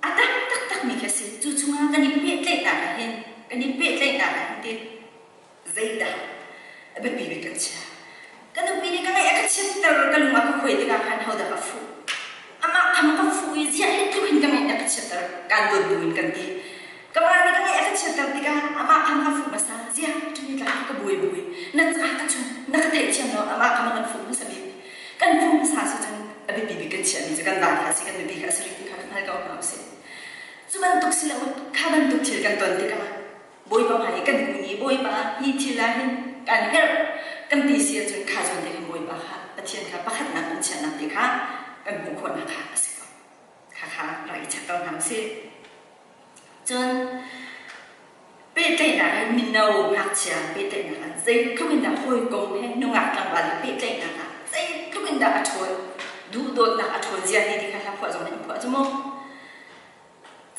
a tam taktak mi khi a si. Cu chungah kan i pehtlaihnak ah hin kan i pehtlaihnak ah hin ti zeidah a biapi bik kan chia. Ka nupi nih ka ngaih a ka chiatter ka lung a ka khuai tikah khan hodah ka fuh. Amah kha ka fuh i ziah hi tluk hin ka ngaih a ka chiatter kan dawt buin kan ti. Ka pa nih ka ngaih a ka chiatter tikah amah kha ka fuh hmasa ziah ṭuni tla ka buai buai na ca ka chung na ka theihthiam lo amah kha kan fuh hmasa bik. Kan fuh hmasa si cun a biapi bik kan chiahmi cu kan va kha a si kan nupi kha a si rih ti kha kan hngal ko hna usih. Cu bantuk si lo kha bantuk thil kan ton tikah Bawipa hmai i kan kun i Bawipa hi thil ah hin kan herh. Kan ti si ahcun kha zawn te khan Bawipa kha Pathian kha pakhatnak kan chiahnak te kha kan hmuh khawhnak kha a si ko. Kha kha rak i check ko hna usih. Cun pehtlaihnak in mino ngakchia pehtlaihnak ah zeitluk in dah hawikom he nungak tlangval he pehtlaihnak ah zeitluk in dah a ṭhawn duhdawtnak a ṭhawn zia ti ti kha hla phuah zong nih an phuah cu mu.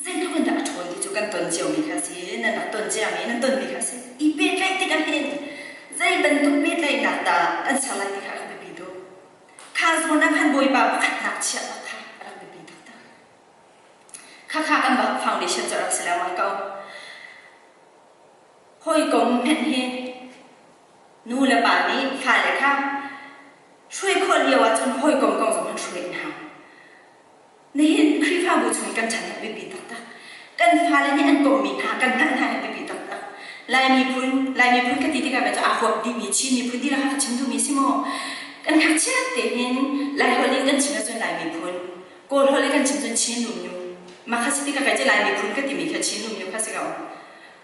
Zeitluk in dah a ṭhawn ti cu kan ton ciomi kha a si, nan rak ton ciami nan tonmi kha a si. I pehtlaih tikah hin zei bantuk pehtlaihnak dah an ser lai ti kha a rak biapi tuk. Kha zawn ah khan Bawipa pakhatnak chiah bak kha a rak biapi taktak. Khakha kan bak foundation cu a rak si lengmang ko. Hawikom hmenh hi nu le pa nih fale kha hruai khawh lio ahcun hawikom kong zong an hruai an hau. Nihin Khrihfabu chung kan ṭhan hi a biapi taktak. Kan fale nih an komhmi hna kan hngalh hna hi a biapi taktak. Lai miphun, Lai miphun ka ti tikah cu aa huap dihmi Chin miphun dihlak kha ka chim duhmi si maw? Kan ngakchiat te hin Lai holh in kan chim ahcun Lai miphun, Kawl holh in kan chim cun Chin Lumnu. Mah kha si tikah kai cu Lai miphun ka timi kha Chin Lumnu kha si ko.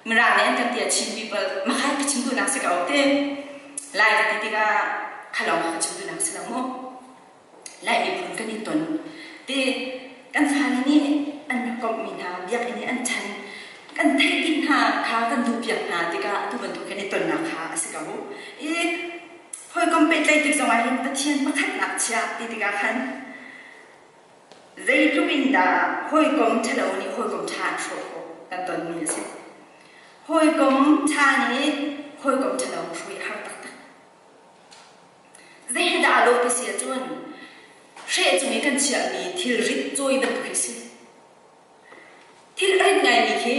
Mirang nih an kan ti ah Chin people, mah kha ka chim duhnak si ko te. Lai ka ti tikah kha lawng kha ka chim duhnak si lo mu. Lai miphun kan i ton ti kan fale nih an rak komhmi hna biakinn i an ṭhan kan theih dih hna kha kan duhpiak hna tikah atu bantuk kan i tonnak kha a si ko. I hawikom pehtlaih tik zongah hin Pathian pakhatnak chiah ti tikah khan zeitluk in dah hawikom ṭhalo nih hawikom ṭha an hrawh khawh kan tonmi a si. Hawikom ṭha nih hawikom ṭhalo hruai a har taktak. Zeidah a lawh ti si ahcun hreh cung i kan chiahmi thilrit cawi bantuk hi a si. Thil a rit ngaimi khi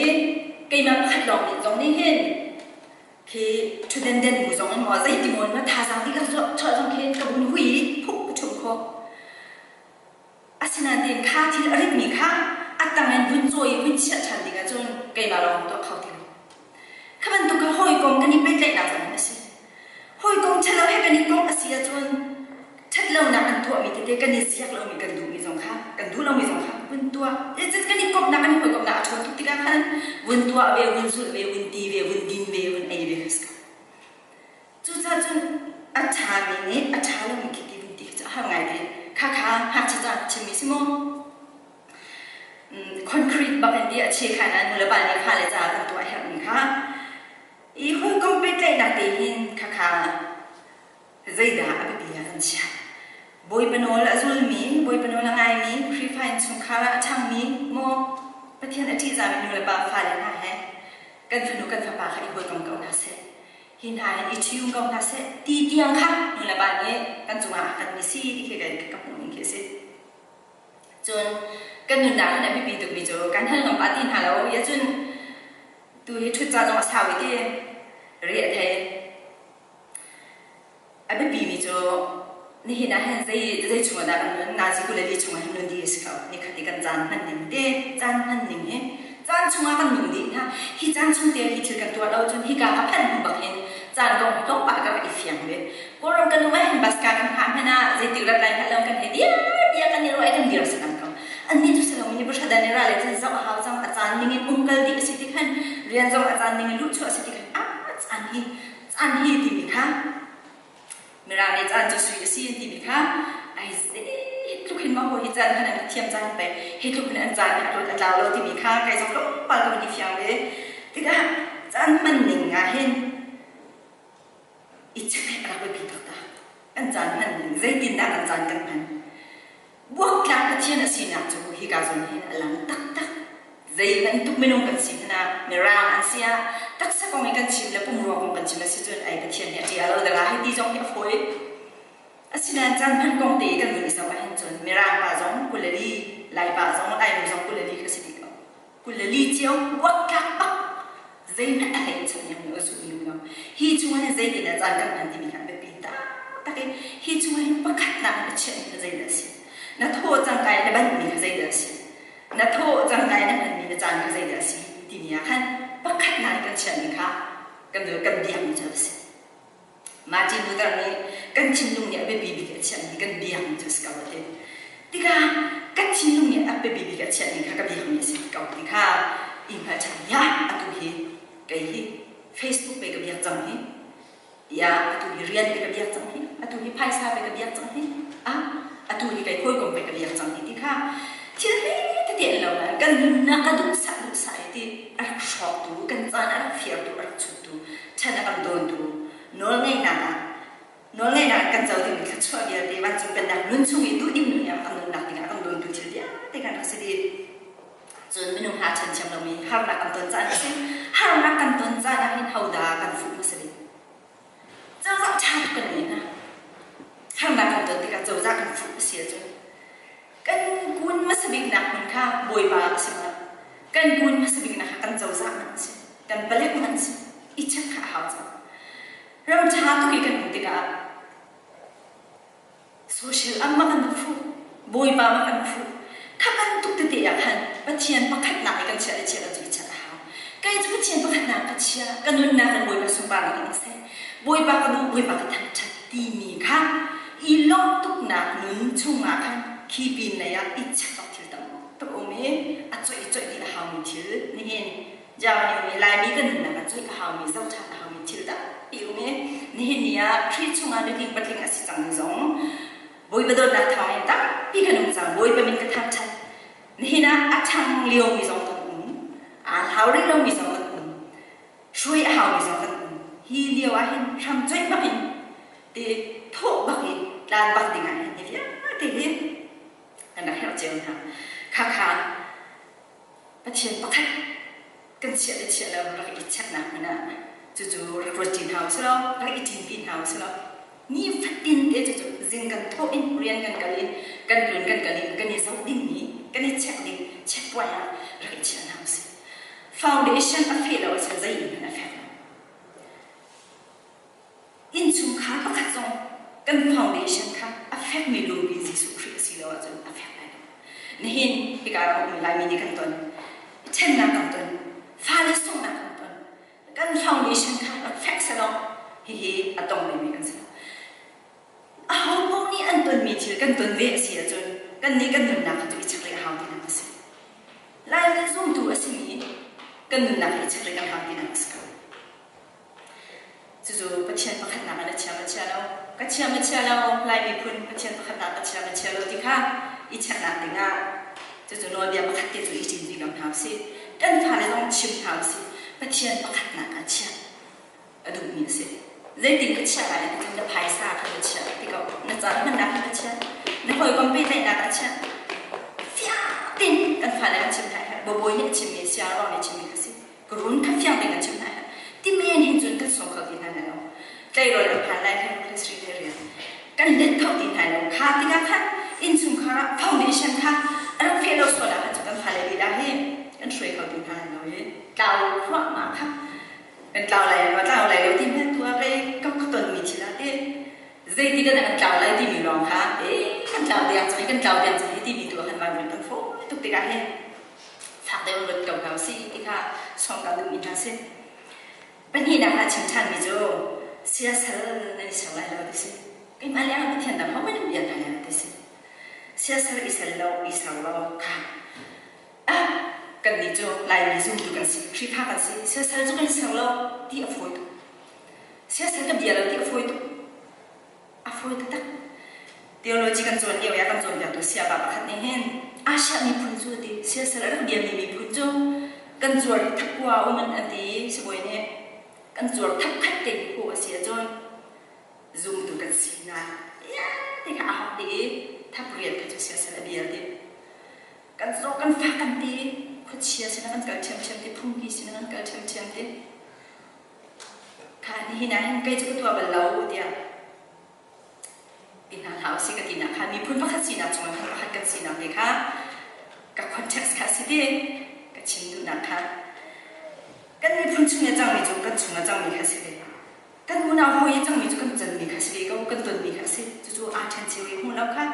keimah pakhat lawng nih zong nih hin khi ṭhutden den bu zong in maw zeiti maw in maw thazaang dihlak chuah zong khin ka vun hui i phuk ka ṭhumh khawh. Asinain kha thil a ritmi kha a tang in vun cawi i vun chiah ṭhan ding ahcun keimah lawng tuah kho ti lo. Kha bantuk kha hawikom kan i pehtlaihnak zong in a si. Hawikom ṭhalo he kan i komh a si ahcun ṭhatlonak an tuahmi tete kan i ziak lomi kan duhmi zong kha kan duh lomi zong kha vun tuah. Kan i komhnak kan i hawikomhnak a ṭhawn tuk tikah khan vun tuah ve, vun zulh ve, vun ti ve, vun din ve, vun ei ve kha si ko. Cucaah cun a ṭhami nih a ṭha lomi khi ti vun ti khi cu a har ngai te. Khakha ngakchia ca chimmi si maw? Concrete bak in ti a che khan ah nulepa nih fale caah kan tuah a herhmi kha i hawikom pehtlaihnak te hin khakha zeidah a biapi ah kan chiah. Bawipa nawl a zulmi, Bawipa nawl a ngaimi, Khrihfa innchungkhar ah a ṭhangmi maw Pathian a ṭihzahmi nulepa fale hna he kan fanu kan fapa kha i hawikom ko hna seh. Hi hna hin i ṭhium ko hna seh ti tiang kha nulepa nih kan cungah a kan mi si ti khi ka hmuh ning khi a si. Cun kan nunnak hin a biapi tukmi cu kan hal ngam pah ti hna lo ya cun tu hi ṭhut ca zong a sau i ti ri a thei. A biapimi cu nihin ah hin zei zei chungah dah kan nun nazi 22 chungah hin nun dih a si ko. Nikhat i kan caan hman ning te caan hman ning hi caan chungah kan nung dih hna. Hi caan chung te hi thil kan tuah lo cun hika ka phanh hnu bak hin caan kong tlawmpal ka rak i fiang ve. Kawlram kan um ah hin bus ka kan hngah hmanh ah zeitik rat lai hngalh lo kan hei dir tiah kan i ruah i kan dir salam ko. Annih cu si lo mi nih dan i ra le cun zoh a hau cang a caan ning in umkal dih a si ti khan rian zong a caan ning in luhchuah a si ti khan a caan hi Caan hi timi kha Mirang nih caan cu sui a si an timi kha ai tluk hin maw hi caan khan an thiam caan pei hi tluk hin an caan hi a lut a tlau lo timi kha kai zong tlawmpal ka van i fiang ve tikah caan hman ning ah hin i check a rak biapi taktak kan caan hman ning zeitindah kan caan kan hman Buaktlak Pathian a sinak cu hika zawn hin a lang taktak. Zei bantuk minung kan si hmanh ah, Mirang an si ah, taksa kong i kan chim le pumrua kong kan chim a si cun ai Pathian hi a ṭial lo dara hi ti zong hi a fawi. Asinain caan hman kong te i kan vun i zoh ahhin cun Mirang pa zong 24, Lai pa zong, Lainu zong 24 kha si dih ko. 24 cio buaktlak bak zeihmanh a hlei in chap niam lo a zuh niam lo. Hi chungah hin zeitindah caan kan hman timi kha a biapi taktak i hi chungah hin pakhatnak in a chiahmi kha zeidah a si? Na thawh cangka in na banhmi kha zeidah a si? Na thawh cangka in na hmanmi na caan kha zeidah a si? timi ah khan pakhatnak in kan chiahmi kha kan kan biakmi cu a si. Martin Luther nih kan thinlung nih a biapi bik a chiahmi kan biakmi cu a si ko a ti. Tikah kan thinlung nih a biapi bik a chiahmi kha ka biakmi a si ko ti kha i hngalh ṭhan ya atu hi kei hi Facebook pe ka biak cang hi. Tiah atu hi rian pe ka biak cang hi, atu hi phaisa pe ka biak cang hi, ah atu hi kai hawikom pe ka biak cang hi ti kha thil hme tete an lo nain kan nunnak a duhsah duhsah i ti a rak hrawktu, kan caan a rak firtu, a rak chuttu, chan a kan dawntu nawlngeihnak ah nawlngeihnak kan co dingmi thluachuah vialte vancung pennak nun chung i duhdim nun i kan nunnak dingah a kan dawntu thil vialte kan rak si dih. Cun minung hna ṭhen thiam lomi harnak kan ton caan a si. Harnak kan ton caan ah hin hodah kan fuh hmasa bik? Cozah ṭha tuk kan ngei hna. Harnak kan ton tikah cozah kan fuh a si ahcun kan kun hmasa biknak hmun kha Bawipa a si ma? Kan kun hmasa biknak kha kan cozah man a si, kan palek man a si. I check kha a hau cang. Ram ṭha tuk i kan um tikah Social am ma kan phu, Bawipa ma kan phu. Kha bantuk tete ah khan Pathian pakhatnak i kan chiah le chiah lo cu i chat a hau. Kei cu Pathian pakhatnak ka chia, ka nunnak in Bawipa sunparnak in seh. Bawipa ka duh, Bawipa ka thangṭhat timi kha i lawmh tuknak nun chungah khan khi pin lei ah i check awk thil tam tuk um i a coih i coih dih a haumi thil nihin Germany um i Laimi kan nunnak ah coih a haumi zoh ṭhan a haumi thil tampi um i nihin ni ah Khrih chungah nutling patling a si cangmi zong Bawipa dawtnak thawngin tampi kan um cang. Bawipa min ka thangṭhat. Nihin ah a ṭhang liomi zong kan um. Aa hlau rih lomi zong kan um. Hruai a haumi zong kan um. Hi lio ah hin hram coih bak in te thawh bak in tlan bak ding ah hin hi vialte hi kan rak herh cio hna. Khakha Pathian pakhat kan chiah le chiah lo rak i checknak hmun ah cucu rak ruat ṭi hna usih law rak i ṭinpi hna usih law nifatin te cucu zing kan thawh in rian kan kal in kan tlun kan kal in kan i zoh dingmi kan i check ding checkpoint ah rak i chiah hna usih. Foundation a feh lo ahcun zei in hmanh a fek lo. Innchungkhar pakhat zong kan foundation kha a fekmi lungpi Jesuh Khrih a si lo ahcun a fek lai lo. Nihin hika ram um Laimi nih kan ton, ṭhennak kan ton, fale sunghnak kan ton. Kan foundation kha rak fek selaw hihi a tong mi kan si lo. Aho paoh nih an tonmi thil kan ton ve a si ahcun kannih kan nunnak kha cu i check rih a hau tinak a si. Laimi zumtu a simi kan nunnak hi i check rih kan hau tinak a si ko. Cucu Pathian pakhatnak ah na chia ma chia lo? Ka chia ma chia lo, Lai miphun Pathian pakhatnak ka chia ma chia lo ti kha i checknak dingah cucu nawlbia pakhat te cu i ṭin rih ko hna usih. Kan fale zong chim hna usih. Pathian pakhatnak ah chiah a duhmi a si. Zeitin ka chiah lai ti na phaisa kha na chiah ti ko. Na caan hmannak kha na chiah. Na hawikom pehtlaihnak ah chiah. Fiang tein kan fale kan chim hna herh. Babawi nih a chimmi sia ruang nih a chimmi kha si. Ka run kha fiang tein kan chim hna ti men hin cun kan sung kho ti hna lo. Tleirawl an phan lai khan Chris le rian kan let kho ti hna lo. Kha tikah khan innchungkhar ah foundation kha a rak feh lo sual ah khan cu kan fale lila hi kan hruai kho ti hna lo i tlau khuahmah kha kan tlau lai lo tlau lai lo ti hme tu ah kei ka ton mi thil ah ti zeiti kan kan tlau lai timi lawng kha e kan tlau diang cang kan tlau diang cang hi timi tu ah khan vai kan fawi tuk tikah hin fak deuh ruat ko hna usih ti kha sawm ka duhmi hna si. Pahnihnak ah chim ṭhanmi cu siasal nan i ser lai lo ti si. Keimah leng ah Pathian dang hohmanh an bia hna lai lo ti si. Siasal i sel lo, i ser lo kha ah kannih cu Laimi zumtu kan si, Khrihfa kan si, siasal cu kan i ser lo ti a fawi tuk. Siasal ka bia lo ti a fawi tuk. A fawi taktak. Theology kan cawn lio i a kan cawnpiaktu sayapa pakhat nih hin Asia miphun cu a ti. Siasal a rak biami miphun cu kan cuar i thapkua um an ti sibawi nih kan cuar thapkhat te hi a si ahcun zumtu kan sinak ti kha a hawk ti i thap riat kha cu siasal a bia ti. Kan zaw kan fak kan ti khuachia sinah kan kal ṭhiamṭhiam ti phungki sinah kan kal ṭhiamṭhiam ti. Kha nihin ah hin kei cu ka tuah bal lo tiah ti hna hlah usih ka tinak kha miphun pakhat sinak cungah khan pakhat kan sinak te kha ka context kha a si ti ka chim duhnak kha kan miphun chung i a cangmi cu kan chung a cangmi kha a si ve kan unau hawi i cangmi cu kan canmi kha a si ve ko kan tonmi kha a si cucu aa ṭhen cio i hmu lo kha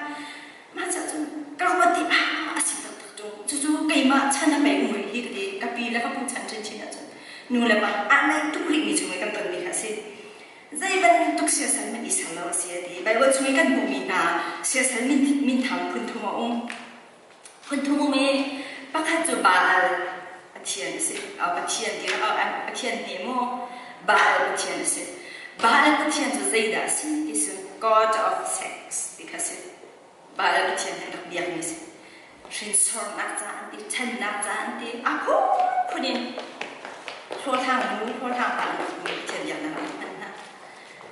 mah cah cun ka ruat i ah a si taktak ṭung cucu keimah chan a pei um rih hi ka ti ka pi le ka pu chan chinchin ahcun nu le pa aa naih tuk rihmi chung i kan tonmi kha a si. Zei bantuk siasal hmanh i ser lo a si a ti. Baibal chung i kan hmuhmi hna siasal minthang phun thum a um. Phun thum um i pakhat cu Baal pathian a si. Pathian ti Pathian hme maw Baal pathian a si. Baal pathian cu zeidah a si ti cu God of sex ti kha si. Baal pathian an rak biakmi a si. Hrinsornak ca an ti, ṭhennak ca an ti, a phunphun in hlawhhlang nu, hlawhhlang pa an rak pathian biaknak an hman hna.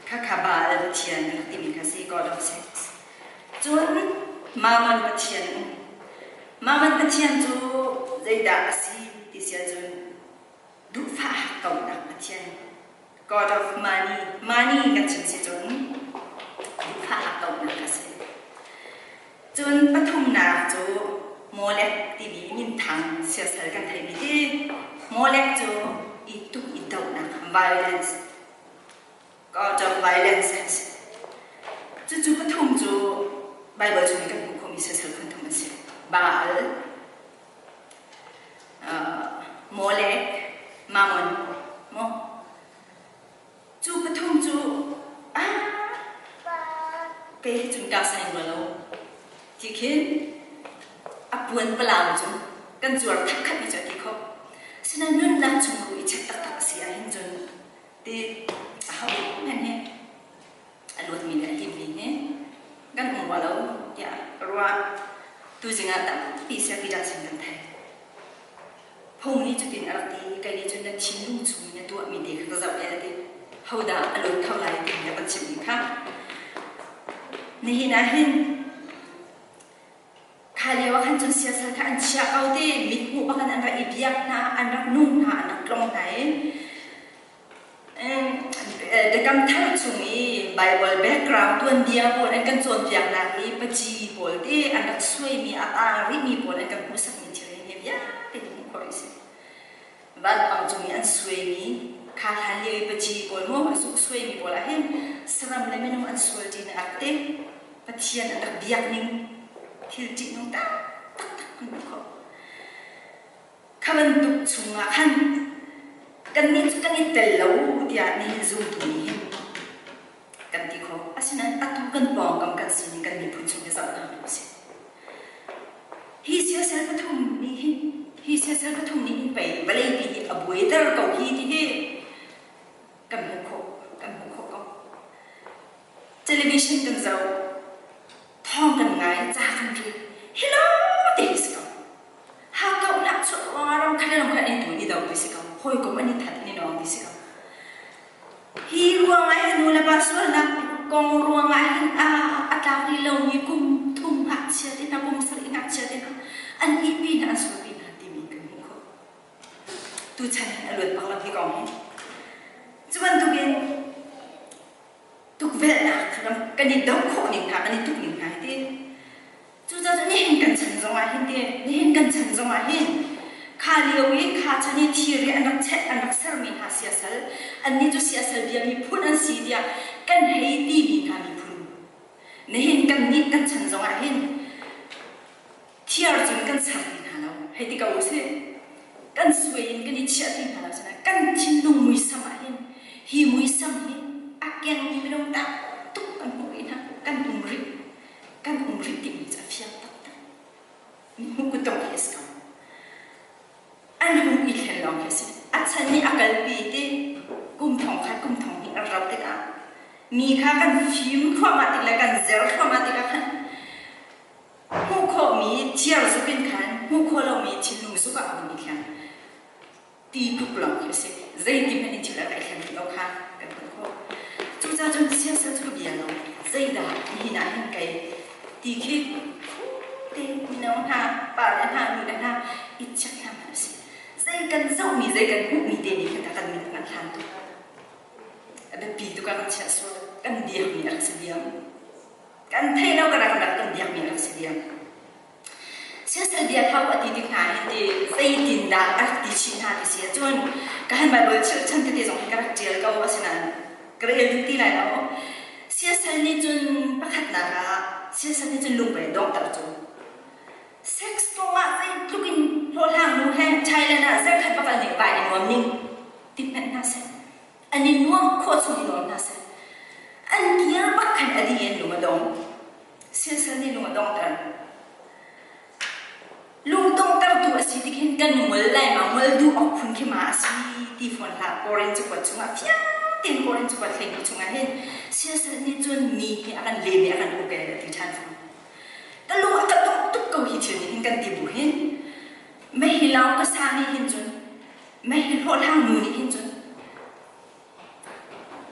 Khakha Baal pathian an rak timi kha si, God of sex. Cun Mammon pathian um. Mammon pathian cu zeidah a si ti si ahcun duhfah hakkaunak pathian God of money, money kan chim si cun duhfah hakkaunak a si. Cun pathumnak cu Molek timi minthang siasal kan theimi ti Molek cu i tuk i dohnak violence God of violence kan si. Cucu pathum cu Bible chung i kan hmuh khawhmi siasal phun thum an si. Baal, Molek, Mammon, maw? Cu pathum cu ah kei hi cun kaa sai rua lo ti khin a puan palau cu kan cuar khatkhat mi cu a ti kho. Asinain nunnak chung ru i check taktak a si ahhin cun ti ahohmanh hi a luatmi le a himmi hi kan um rua lo tiah ka ruah. Tuzing ah tampi siapi dah sin kan theih. Phung nih cutin a rak ti, kei nih cun na thinlung chung in na tuahmi te kha ka zoh e a ti. Hodah a luat kho lai ti na kan chimh kha. Nihin ah hin Kha lio ah khan cun siasal kha an chiah ko ti mithmuh bak in an rak i biak hna, an rak nung hna, an rak tlong hna i Biakam Thar chung i Bible background tuanbia pawl an kan cawnpiaknak i paci pawl te an rak suaimi a taang rihmi pawl an kan hmuhsakmi thil hi vialte hmuh khawh a si. Vanpang cung i an suaimi kha hlan lio i paci pawl maw a zuk suaimi pawl ah hin saram le minung an sual ṭinak te Pathian an rak biak ning thil ṭihnung taktak kan hmuh khawh. Kha bantuk chungah khan kannih cu kan i tel lo tiah nihin zumtu nih hin kan ti khawh. Asinain atu kan pawngkam kan sining kan miphun chung hi zoh hna u sih. Hi siasal pathum nih hin hi siasal pathum nih hin pei vawleipi hi a buaiter ko hi ti hi kan hmuh khawh kan hmuh khawh ko. Television kan zoh, thawng kan ngai, ca kan rel. Hello ti hi si ko. Hakkauhnak cu ram khat le ram khat in tu ni do ti si ko. Hawikom an i that an i nawng ti si ko. Hi ruangah hin nu le pa sualnak kong ruangah hin a a tlak rih lomi kum thum ngakchia te hna, kum sarih ngakchia te hna an ihpi hna, an sualpi hna timi kan hmuh khawh. Tuchan hin a luat bak lo hi kong hi. Cu bantukin tukvelhnak kan i doh khawh ning hna, kan i tuk ning hna hi ti. Cucaah nihin kan chan zongah hin ti, nihin kan chan zongah hin kha lio i kha chan i thir i an rak cheh an rak sermi hna siasal, annih cu siasal bia miphun an si tiah kan hei timi hna miphun. Nihin kannih kan chan zongah hin thiar cun kan ser ti hna lo, hei ti ko usih. Kan suai in kan i chiah ti hna lo sinain kan thinlung muisam ah hin hi muisam hi a kengmi minung tak tuk kan hmuh rih hna, kan um rih. Kan um rih timi cu a fiang taktak. Mithmuh kutdong khi a si ko. An hung i thlen lawng khi a si. A chan nih a kalpi ti kum thong khat kum thong hnih a rauh tikah mi kha kan fim thluahmah tik le kan zer thluahmah tikah khan hmuh khawhmi thiar zuk in khan hmuh khawh lomi thinlung zuk ah a hun i thleng. Ti tluk lawng khi a si. Zeiti hmanh in thil a rak i thlen rih lo kha kan hngalh khawh. Cucaah cun siasal cu ka bia lo. Zeidah nihin ah hin kei ti khi te mino hna, pa le hna, nu le hna i check hna hmanh a si. Zei kan zohmi, zei kan hmuhmi te nih khin kan min kan hlan tuk. A biapi tuk ah kan chiah sual. Kan biakmi a rak si diam. Kan theih lo kan rak kan biakmi a rak si diam. Siasal bia hau a ti tik hna hin ti zeitindah a rak ti chih hna ti si ahcun ka han Bible chirhchan tete zong hi ka rak ṭial ko asinain ka rel duh ti lai lo. Siasal nih cun pakhatnak ah siasal nih cun lungpei donghter cu sex kong ah zeitluk in hlawhhlang nu he Thailand ah zarkhat bakal nih vai i nuam ning ti hmanh hna seh an i nuam khawh chung i nuam hna seh an kir bak khan a dih in lung a dong. Siasal nih lung a donghter. Lungdonghtertu a si tik hin kan ngol lai ma ngol duh awk phun khi ma a si ti fawn hlah. Korin cakuat chungah fiang Fatin Korin cakuat 12 chungah hin siasal nih cun mi hi a kan lem i a kan uk e a ti ṭhan fawn. Ka lung a ka dongh tuk ko hi thil nih hin kan ti bu hin mei hi lau ka sa nih hin cun mei hi hlawhhlang nu nih hin cun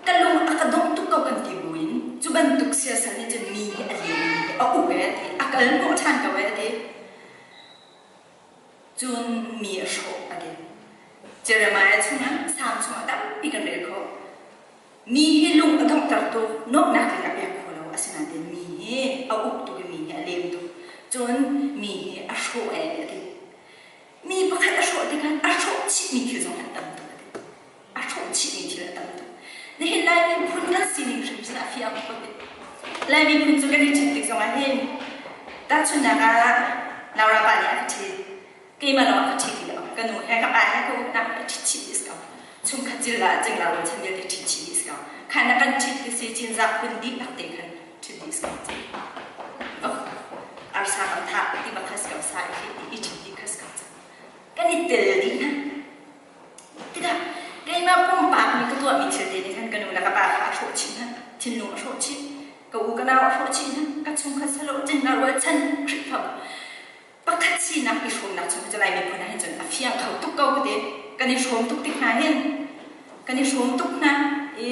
ka lung a ka dongh tuk ko kan ti buin cu bantuk siasal nih cun mi hi a lem mi hi a uk e a ti, a kal hnawh ṭhan ko e a ti. Cun mi a hrawh a ti. Jeremiah chungah Salm chungah tampi kan rel khawh. Mi hi lung a donghter tuk, nuamhnak ding a pek kho lo. Asinain mi hi a uk tuk i mi hi a lem tuk. Cun mi hi a hrawh e a ti. Mi pakhat a hrawh tikah a hrawh chihmi thil zong an tam tuk a ti. A hrawh chihmi thil a tam tuk. Nihin Lai miphun kan sining hrim cu a fiang tuk. Lai miphun cu kan i ṭhit tik zongah hin tahchunhnak ah Laura pa nih a ka ṭhit. Keimah lawng a ka ṭhit ti lo. Ka nu he ka pa he ka uknak a ṭhit chih dih si ko. Chungkhat cil ah cingla rualchan vialte ṭhit chih dih si ko. Khan a kan ṭhit hi si Cinzah phun dihlak te khan ṭhit dih si ko. Arsa kan thah ti bak kha si ko sa i i ṭhit dih kha si ko. Kan i tel dih hna. Tikah keimah pumpak nih ka tuahmi thil te nih khan ka nu le ka pa kha a hrawh chih hna, thinlung a hrawh chih, ka u ka nau a hrawh chih hna, ka chungkhat salo cingla rualchan Khrihfabu pakhat sinak i hrawmnak chung cu Lai miphun ah hin cun a fiang kho tuk ko ka ti. Kan i hrawm tuk tik hna hin kan i hrawm tuk hna i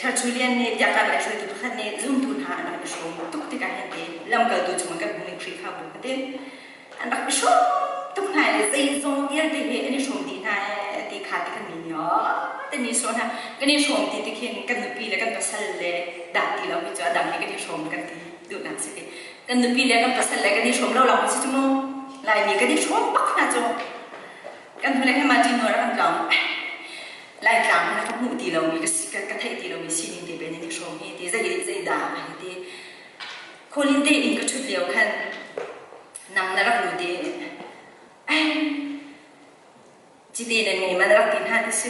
Tertullian nih biaknak lei hruaitu pakhat nih zumtu hna an rak i hrawm tuk tikah hin ti lamkaltu chung kan hmuhmi Khrihfabu ka ti. An rak i hrawm tuk hna i zeizong vialte hi an i hrawm dih hna ti kha ti kan mi nih ti ni sawh hna kan i hrawm ti tik hin kan nupi le kan pasal le dah ti lo hi cu a dang nih kan i hrawm kan ti duhnak si ti. Kan nupi le kan pasal le kan i hrawm lo lawng si cu mu. Laimi kan i hrawm bak hna cu. Kan hnu le hema ti nuar kan tlawng. Laitlang na ka hmuh ti lomi ka ka theih ti lomi sining te pe nan i hrawm hi ti zei zei dah hi ti Kholin te in ka ṭhut lio khan nang na rak lut i ai cite nan ngei ma na rak ti hna ti si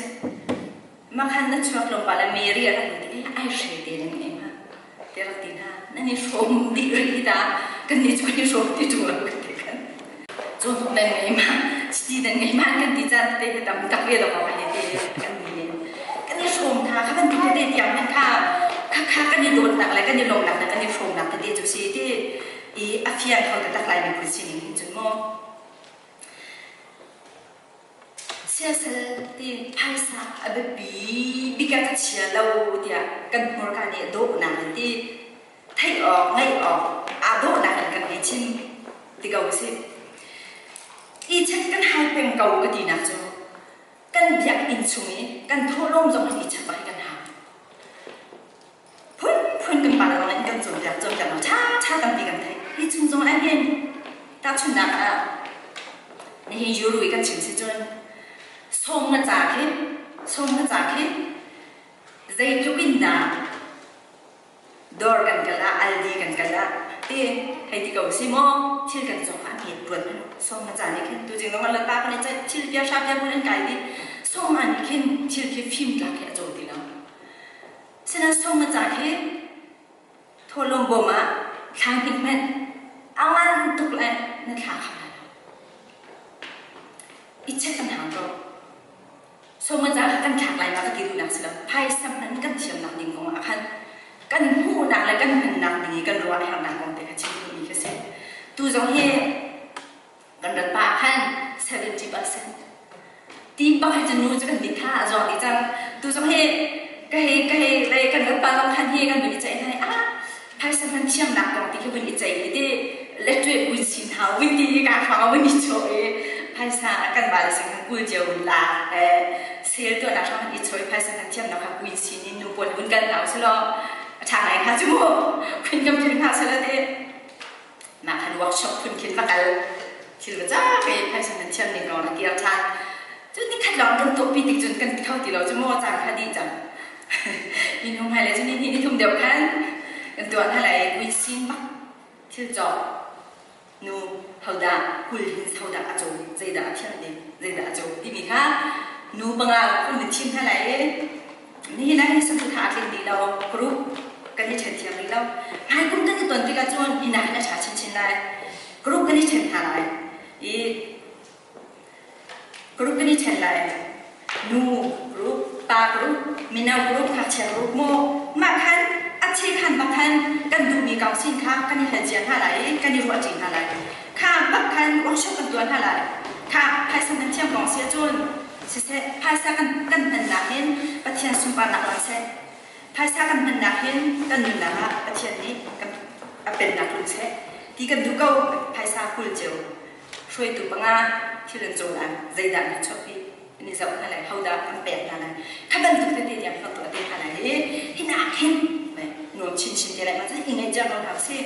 makhan na chuak tlawmpal ah Mary a rak lut i ai hre te nan ngei ma ti rak ti hna nan i hrawm dih rih hi ta kan nih cu kan i hrawm ti ṭung lo kan ti khan cun nan ngei ma chiti nan ngei ma kan ti caan te tam tak ve lo kan i ti kan ni kan i hrawm hna kha bantuk tete tiang hmanh kha kha kha kan i dawtnak le kan i lawmnak le kan i hrawmnak tete cu si ti i a fiang kho taktak lai miphun sining hin cun mu Siasal ti phaisa a biapi bik ah ka chia lo tiah kan hmurka nih dawhnak an ti. Theih awk, ngaih awk aa dawhnak in kan hei chim ti ko usih. I check kan hau peng ko ka tinak cu kan biakinn chung i kan thawhlawm zong hi i check bak hi kan hau. Phunphun kan pa le in kan cawnpiak cawnpiak lo ṭhaṭha tampi kan theih. Hi chung zong ah hin tahchunhnak ah nihin Euro i kan chim si cun sawm na ca khi sawm na ca khi zeitluk in dah dawr kan kal ah Aldi kan kal ah ti hei ti ko si maw thil kan cawk ah nget ruat sawm na ca nih khin tu jing dong la ta kan i thil pia sha pia mun an kai di sawm an khin thil khi fim tlak khi a caw ti lo. Sinain sawm na ca khi thawhlawm bawm ah thla hnik hmanh a ngan tuk le na thla kho lai lo. I check kan hau ko. Sawm na ca kha kan thlak lai ma ka ti duhnak si lo. Phaisa hman kan thiamnak ding kong ah khan kan hmuhnak le kan hmannak ding i kan ruah hernak kong te kha chim duhmi ka si. Tu zong hi kan rat pah khan 70% ti bak hi cu nu cu kan mit tha a zawng dih cang tu zong hi ka hei ka hei le kan rat pa zong khan hi kan vun i ceih hna ah phaisa hman thiamnak kong ti khi vun i ceih i ti letwe vui chin hau vun ti hi ka hrawng vun i chaw i phaisa kan ba le sing khan kul cio vun la sel tuahnak hrawng i chawi phaisa hman thiamnak kha kui chin in nu pawl vun kan hau selaw a ṭha ngai kha cu mu kun kam ṭin hna selaw ti Mah khan workshop phun khin va kal thil va ca ke phaisa nan thiam ning kong na kir ṭhan. Cun nikhat lawng kan tuahpi tik cun kan kho ti lo cu maw caan kha dih cang. Minung hai le cun ni hnih ni thum deuh khan kan tuah hna lai kui sin bak thil cawk nu hodah kul hin hodah a caw zeidah a thiam ding zeidah a caw timi kha nu panga phun nan thim hna lai i Nihin ah hin saduhthah a tling dih lo, group kan i ṭhen thiam rih lo. Hmaikum kan i ton tikah cun hi nakin a ṭha chinchin lai. Group kan i ṭhen hna lai i group kan i ṭhen lai. Nu group, pa group, mino group, ngakchia group maw mah khan a chekhan bak khan kan duhmi kong sin kha kan i hal cia hna lai i kan i ruahṭi hna lai. Kha bak khan workshop kan tuah hna lai. Kha phaisa hman thiam kong si ahcun siseh phaisa kan kan hmannak hin Pathian sunparnak lang seh. Phaisa kan hmannak hin kan nunnak ah Pathian nih kan a pennak tlung seh ti kan duh ko. Phaisa 20 cio hruaitu panga thil an caw lai zeidah na chuahpi an i zoh hna lai hodah an pek hna lai kha bantuk tete tiang kan tuah te hna lai i hinak hin nuam chinchin te lai ma i ngaih cia ko hna usih.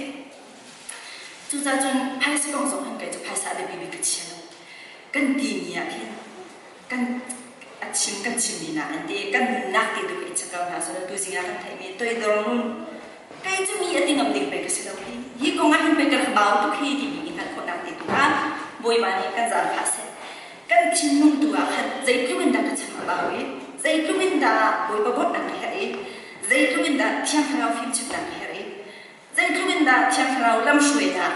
Cucaah cun phaisa kong zong hin kei cu phaisa a biapi bik ka chia lo. Kan timi ah khin kan a chim kan chimmi nak an ti kan nunnak ti tu i chak ko hna selaw tuzing ah kan theihmi toidor nun kei cu mi a ti ngam ding pei ka si lo hi hi kong ah hin pei ka bau tuk hi timi i hngalh khawhnak ti tu ah Bawipa nih kan zaangfah seh. Kan thinlung tu ah khan zeitluk in dah ka cham a bau i zeitluk in dah Bawipa bawmhnak ka herh i zeitluk in dah Thiang Thlarau fimchimhnak ka herh i Zeitluk in dah Thiang Thlarau lamhruainak,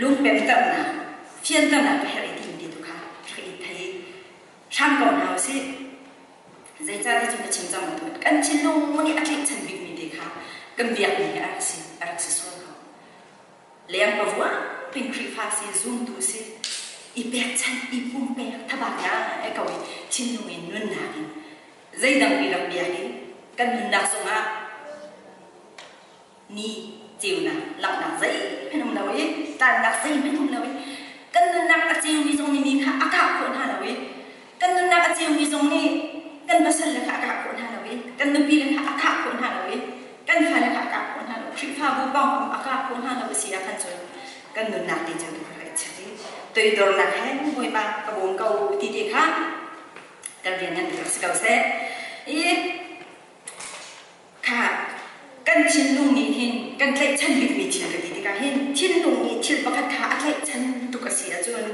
lungpemternak, fianternak ka herh i timi ti tu kha rak i thei hram ko hna usih. Zeicahtiah cun ka chim cang bantukin kan thinlung nih a tlaihchan bikmi te kha kan biakmi hi a rak si, a rak si sual ko. Leng pavuah pin Khrihfa si, zumtu si, i pekchanh, i pumpek, thabak ngai ko i thinlung in nunnak in zeidang pi rak biak in kan nunnak zongah ni ceunak langhnak zeihmanh um lo i tlannak zeihmanh um lo i kan nunnak a ceumi zong nih mi kha a kah khawh hna lo i kan nunnak a ceumi zong nih kan pasal le kha a kah khawh hna lo i kan nupi le kha a kah khawh hna lo i kan fale kha a kah khawh hna lo Khrihfabu pawngkam a kah khawh hna lo a si ah khan cun kan nunnak te cu rak i check i toidornak he Bawipa ka bawm ko ti te kha kan rian ngan rak si ko seh. I kha kan thinlung nih hin kan tlaihchan bikmi thil ka ti tikah hin thinlung nih thil pakhat kha a tlaihchan tuk a si ahcun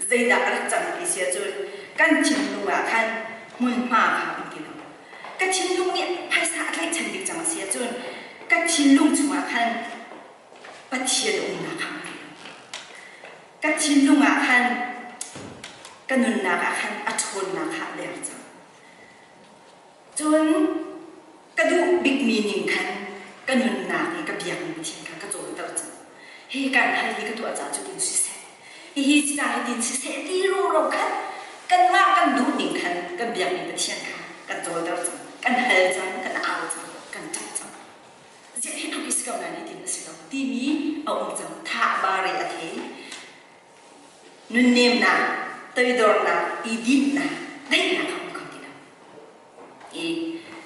zeidah a rak cang ti si ahcun kan thinlung ah khan hmunhma kha um ti lo. Ka thinlung nih phaisa a tlaihchan bik cang a si ahcun ka thinlung chungah khan Pathian umnak kha um ti lo. Ka thinlung ah khan ka nunnak ah khan a ṭhawnnak kha a der cang. Cun ka duh bikmi ning khan ka nunnak i ka biakmi Pathian kha ka cawnter cang. Hi kan hal hi ka tuah caah cutin siseh, hihi ca hitin siseh ti roro khan kanmah kan duh ning khan kan biakmi Pathian kha kan cawlter cang, kan hal cang, kan au cang, kan ṭap cang. Ziah hi tluk i si ko nain hitin a si lo timi a um cang. Thah bare a thei. Nunnemnak, toidornak, i dinhnak, daihnak a um kho ti lo. I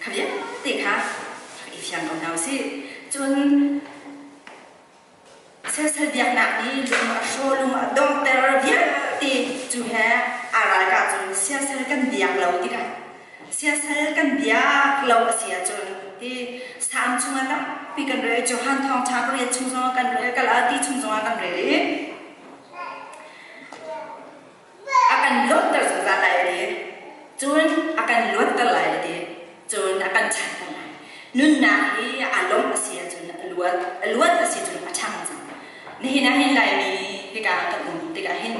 kha vialte kha rak i fiang ko hna usih. Cun Siasal biaknak nih lung a hraw, lung a donghter vialte cu he aa ralkah cun siasal kan biak lo tikah siasal kan biak lo a si ahcun ti Salm chungah tampi kan rel, Johan Thawngṭha pariat chung zongah kan rel, Galati chung zongah kan rel i a kan luatter zungzal lai a ti. Cun a kan luatter lai a ti. Cun a kan chanter lai. Nunnak hi aa lawmh a si ahcun a luat, a luat a si cun a ṭhang cang. Nihin ah hin Laimi hika kan um tikah hin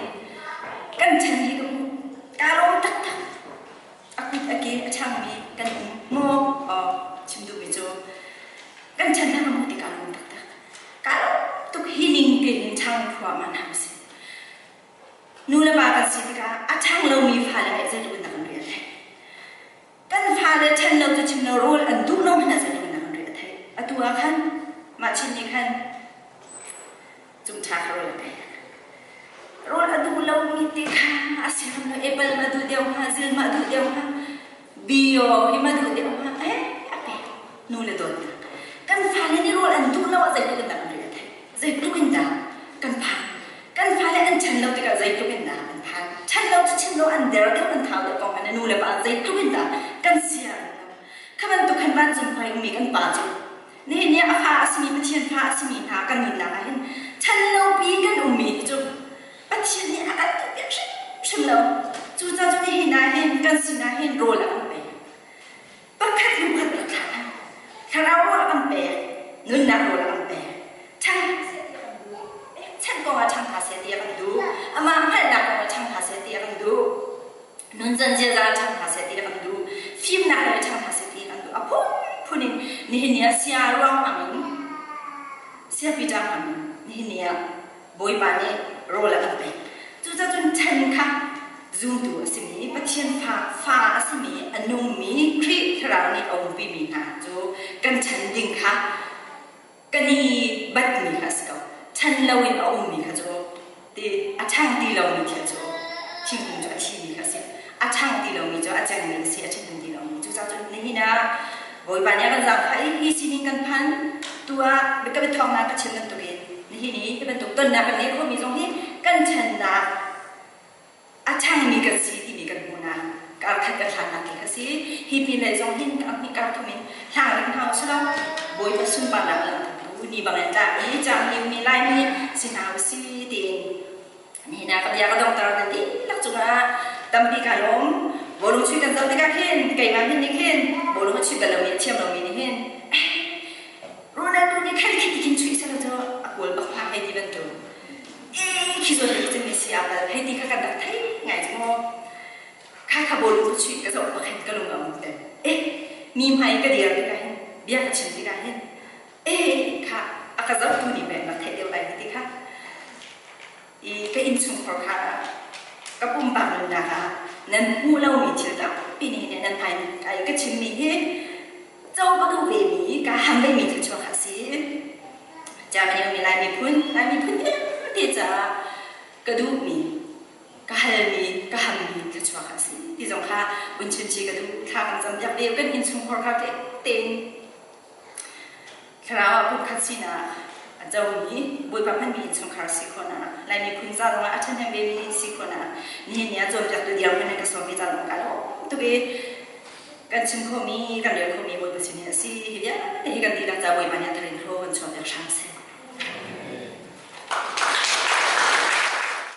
kan chan hi ka hmuh. Kaa lawm taktak. A kut a ke a ṭhangmi kan um maw? Chim duhmi cu kan chan hna ka hmuh tikah lawm taktak. Kaa lawm tuk hi ning tein ṭhang thluahmah hna usih. Nu le pa kan si tikah a ṭhang lomi fale nih zeitluk in dah kan rian theih. Kan fale ṭhan lo cu chim lo rawl an duh lo hmanh ah zeitluk in dah kan rian theih. Atu ah khan mah chin nih khan cung ṭha kha rawl a pek. Rawl a duh lomi te kha a siram lo apple ma duh deuh hnga, zil ma duh deuh hnga, bio hi ma duh deuh hnga, eh a pek. Nu le dawtnak. Kan fale nih rawl an duh lo ah zeitluk in dah kan rian theih. Zeitluk in dah kan phan. Kan fale an ṭhan lo tikah zeitluk in dah an phan. Ṭhan lo cu chim lo an der deuh an thau deuh kong an nu le pa zeitluk in dah kan sia an lo. Kha bantuk khan vancung khua i ummi kan pa cu nihin ni a fa a simi Pathian fa a simi hna kan nunnak ah hin ṭhan lo pi kan ummi hi cu Pathian nih a kan duhpiak hrimhrim lo. Cucaah cu nihin ah hin kan sinah hin rawl a kan pek. Pakhat hnu khat rak thlah hna. Thlarau rawl a kan pek, nunnak rawl a kan pek. Ṭhang hna seh ti a kan duh. Chan kong ah ṭhang hna seh ti a kan duh. Amah hngalhnak kong ah ṭhang hna seh ti a kan duh. Nuncan ziaza ṭhang hna seh ti kan duh. Fimnak le ṭhang hna seh ti kan duh. A phunphun in nihin ni ah sia ruang hmang in sia Peter hmang in nihin ni ah Bawipa nih rawl a kan pek. Cucaah cun ṭhen kha zumtu a simi Pathian fa fa a simi a nungmi Khrih Thlarau nih a umpimi hna cu kan ṭhen ding kha kan i batmi kha a si ko. Ṭhen loin a ummi kha cu ti a ṭhang ti lomi thil cu thingkung cu a thimi kha a si. A ṭhang ti lomi cu a cengmi a si, a ṭhing ti lomi. Cucaah cun nihin ah Bawipa nih a kan zaangfah i hi sining kan phan tu ah ka biathawngnak ka chim bantukin nihin i hi bantuk tonnak kan ngei khomi zong hi kan ṭhennak a ṭhangmi kan si timi kan hmuhnak karkhat kan hlannak khi a si. Hi pinlei zong hin kar thum in hlang ring hna usih Bawipa sunparnak langhtertu ni bang in tlak i cang mi Laimi si hna usih tiin nihin ah ka bia ka dongter nan dihlak cungah tampi ka lawm. Bawlung chuih kan zoh tikah khin keimah min nih khin bawlung a chuih bal lomi a thiam lomi nih hin Ronaldo nih khan khi ti khin chuih selaw cu a kawl bak hnga hei ti bantuk ee khi zawn nih cun Messi aa pal hei ti kha kan rak thei ngai cu maw. Kha kha bawlung ka chuih ka zoh bak hin ka lung a um peng. Eh mi hmai ka dir tikah hin bia ka chim tikah hin eh kha a ka zohtu nih pei an rak theih deuh lai ti kha i ka innchungkhar kha ka pumpak nunnak ah nan hmuh lomi thil tampi nih hin nan hmai ai ka chimmi hi co ka duh vemi ka ham vemi thil chuak a si. Germany ummi Lai miphun, Lai miphun vialte caah ka duhmi ka halmi ka hammi thluachuah kha a si ti zong kha vun chimchi ka duh. Thla kan cam piak ve. Kan innchungkhar kha tein thlarau ah pumkhat sinak a comi Bawipa hmanmi innchungkhar si khawhnak Lai miphun ca zongah a ṭhahnem vemi si khawhnak nihin ni ah cawnpiaktu dirhmun in ka sawmmi ca zong ka lawm tuk i kan chim khawhmi kan rel khawhmi Bawipa sinin a si. Hi vialte hi kan dihlak ca Bawipa nih a thar in thlaw kan chuah piak hram seh.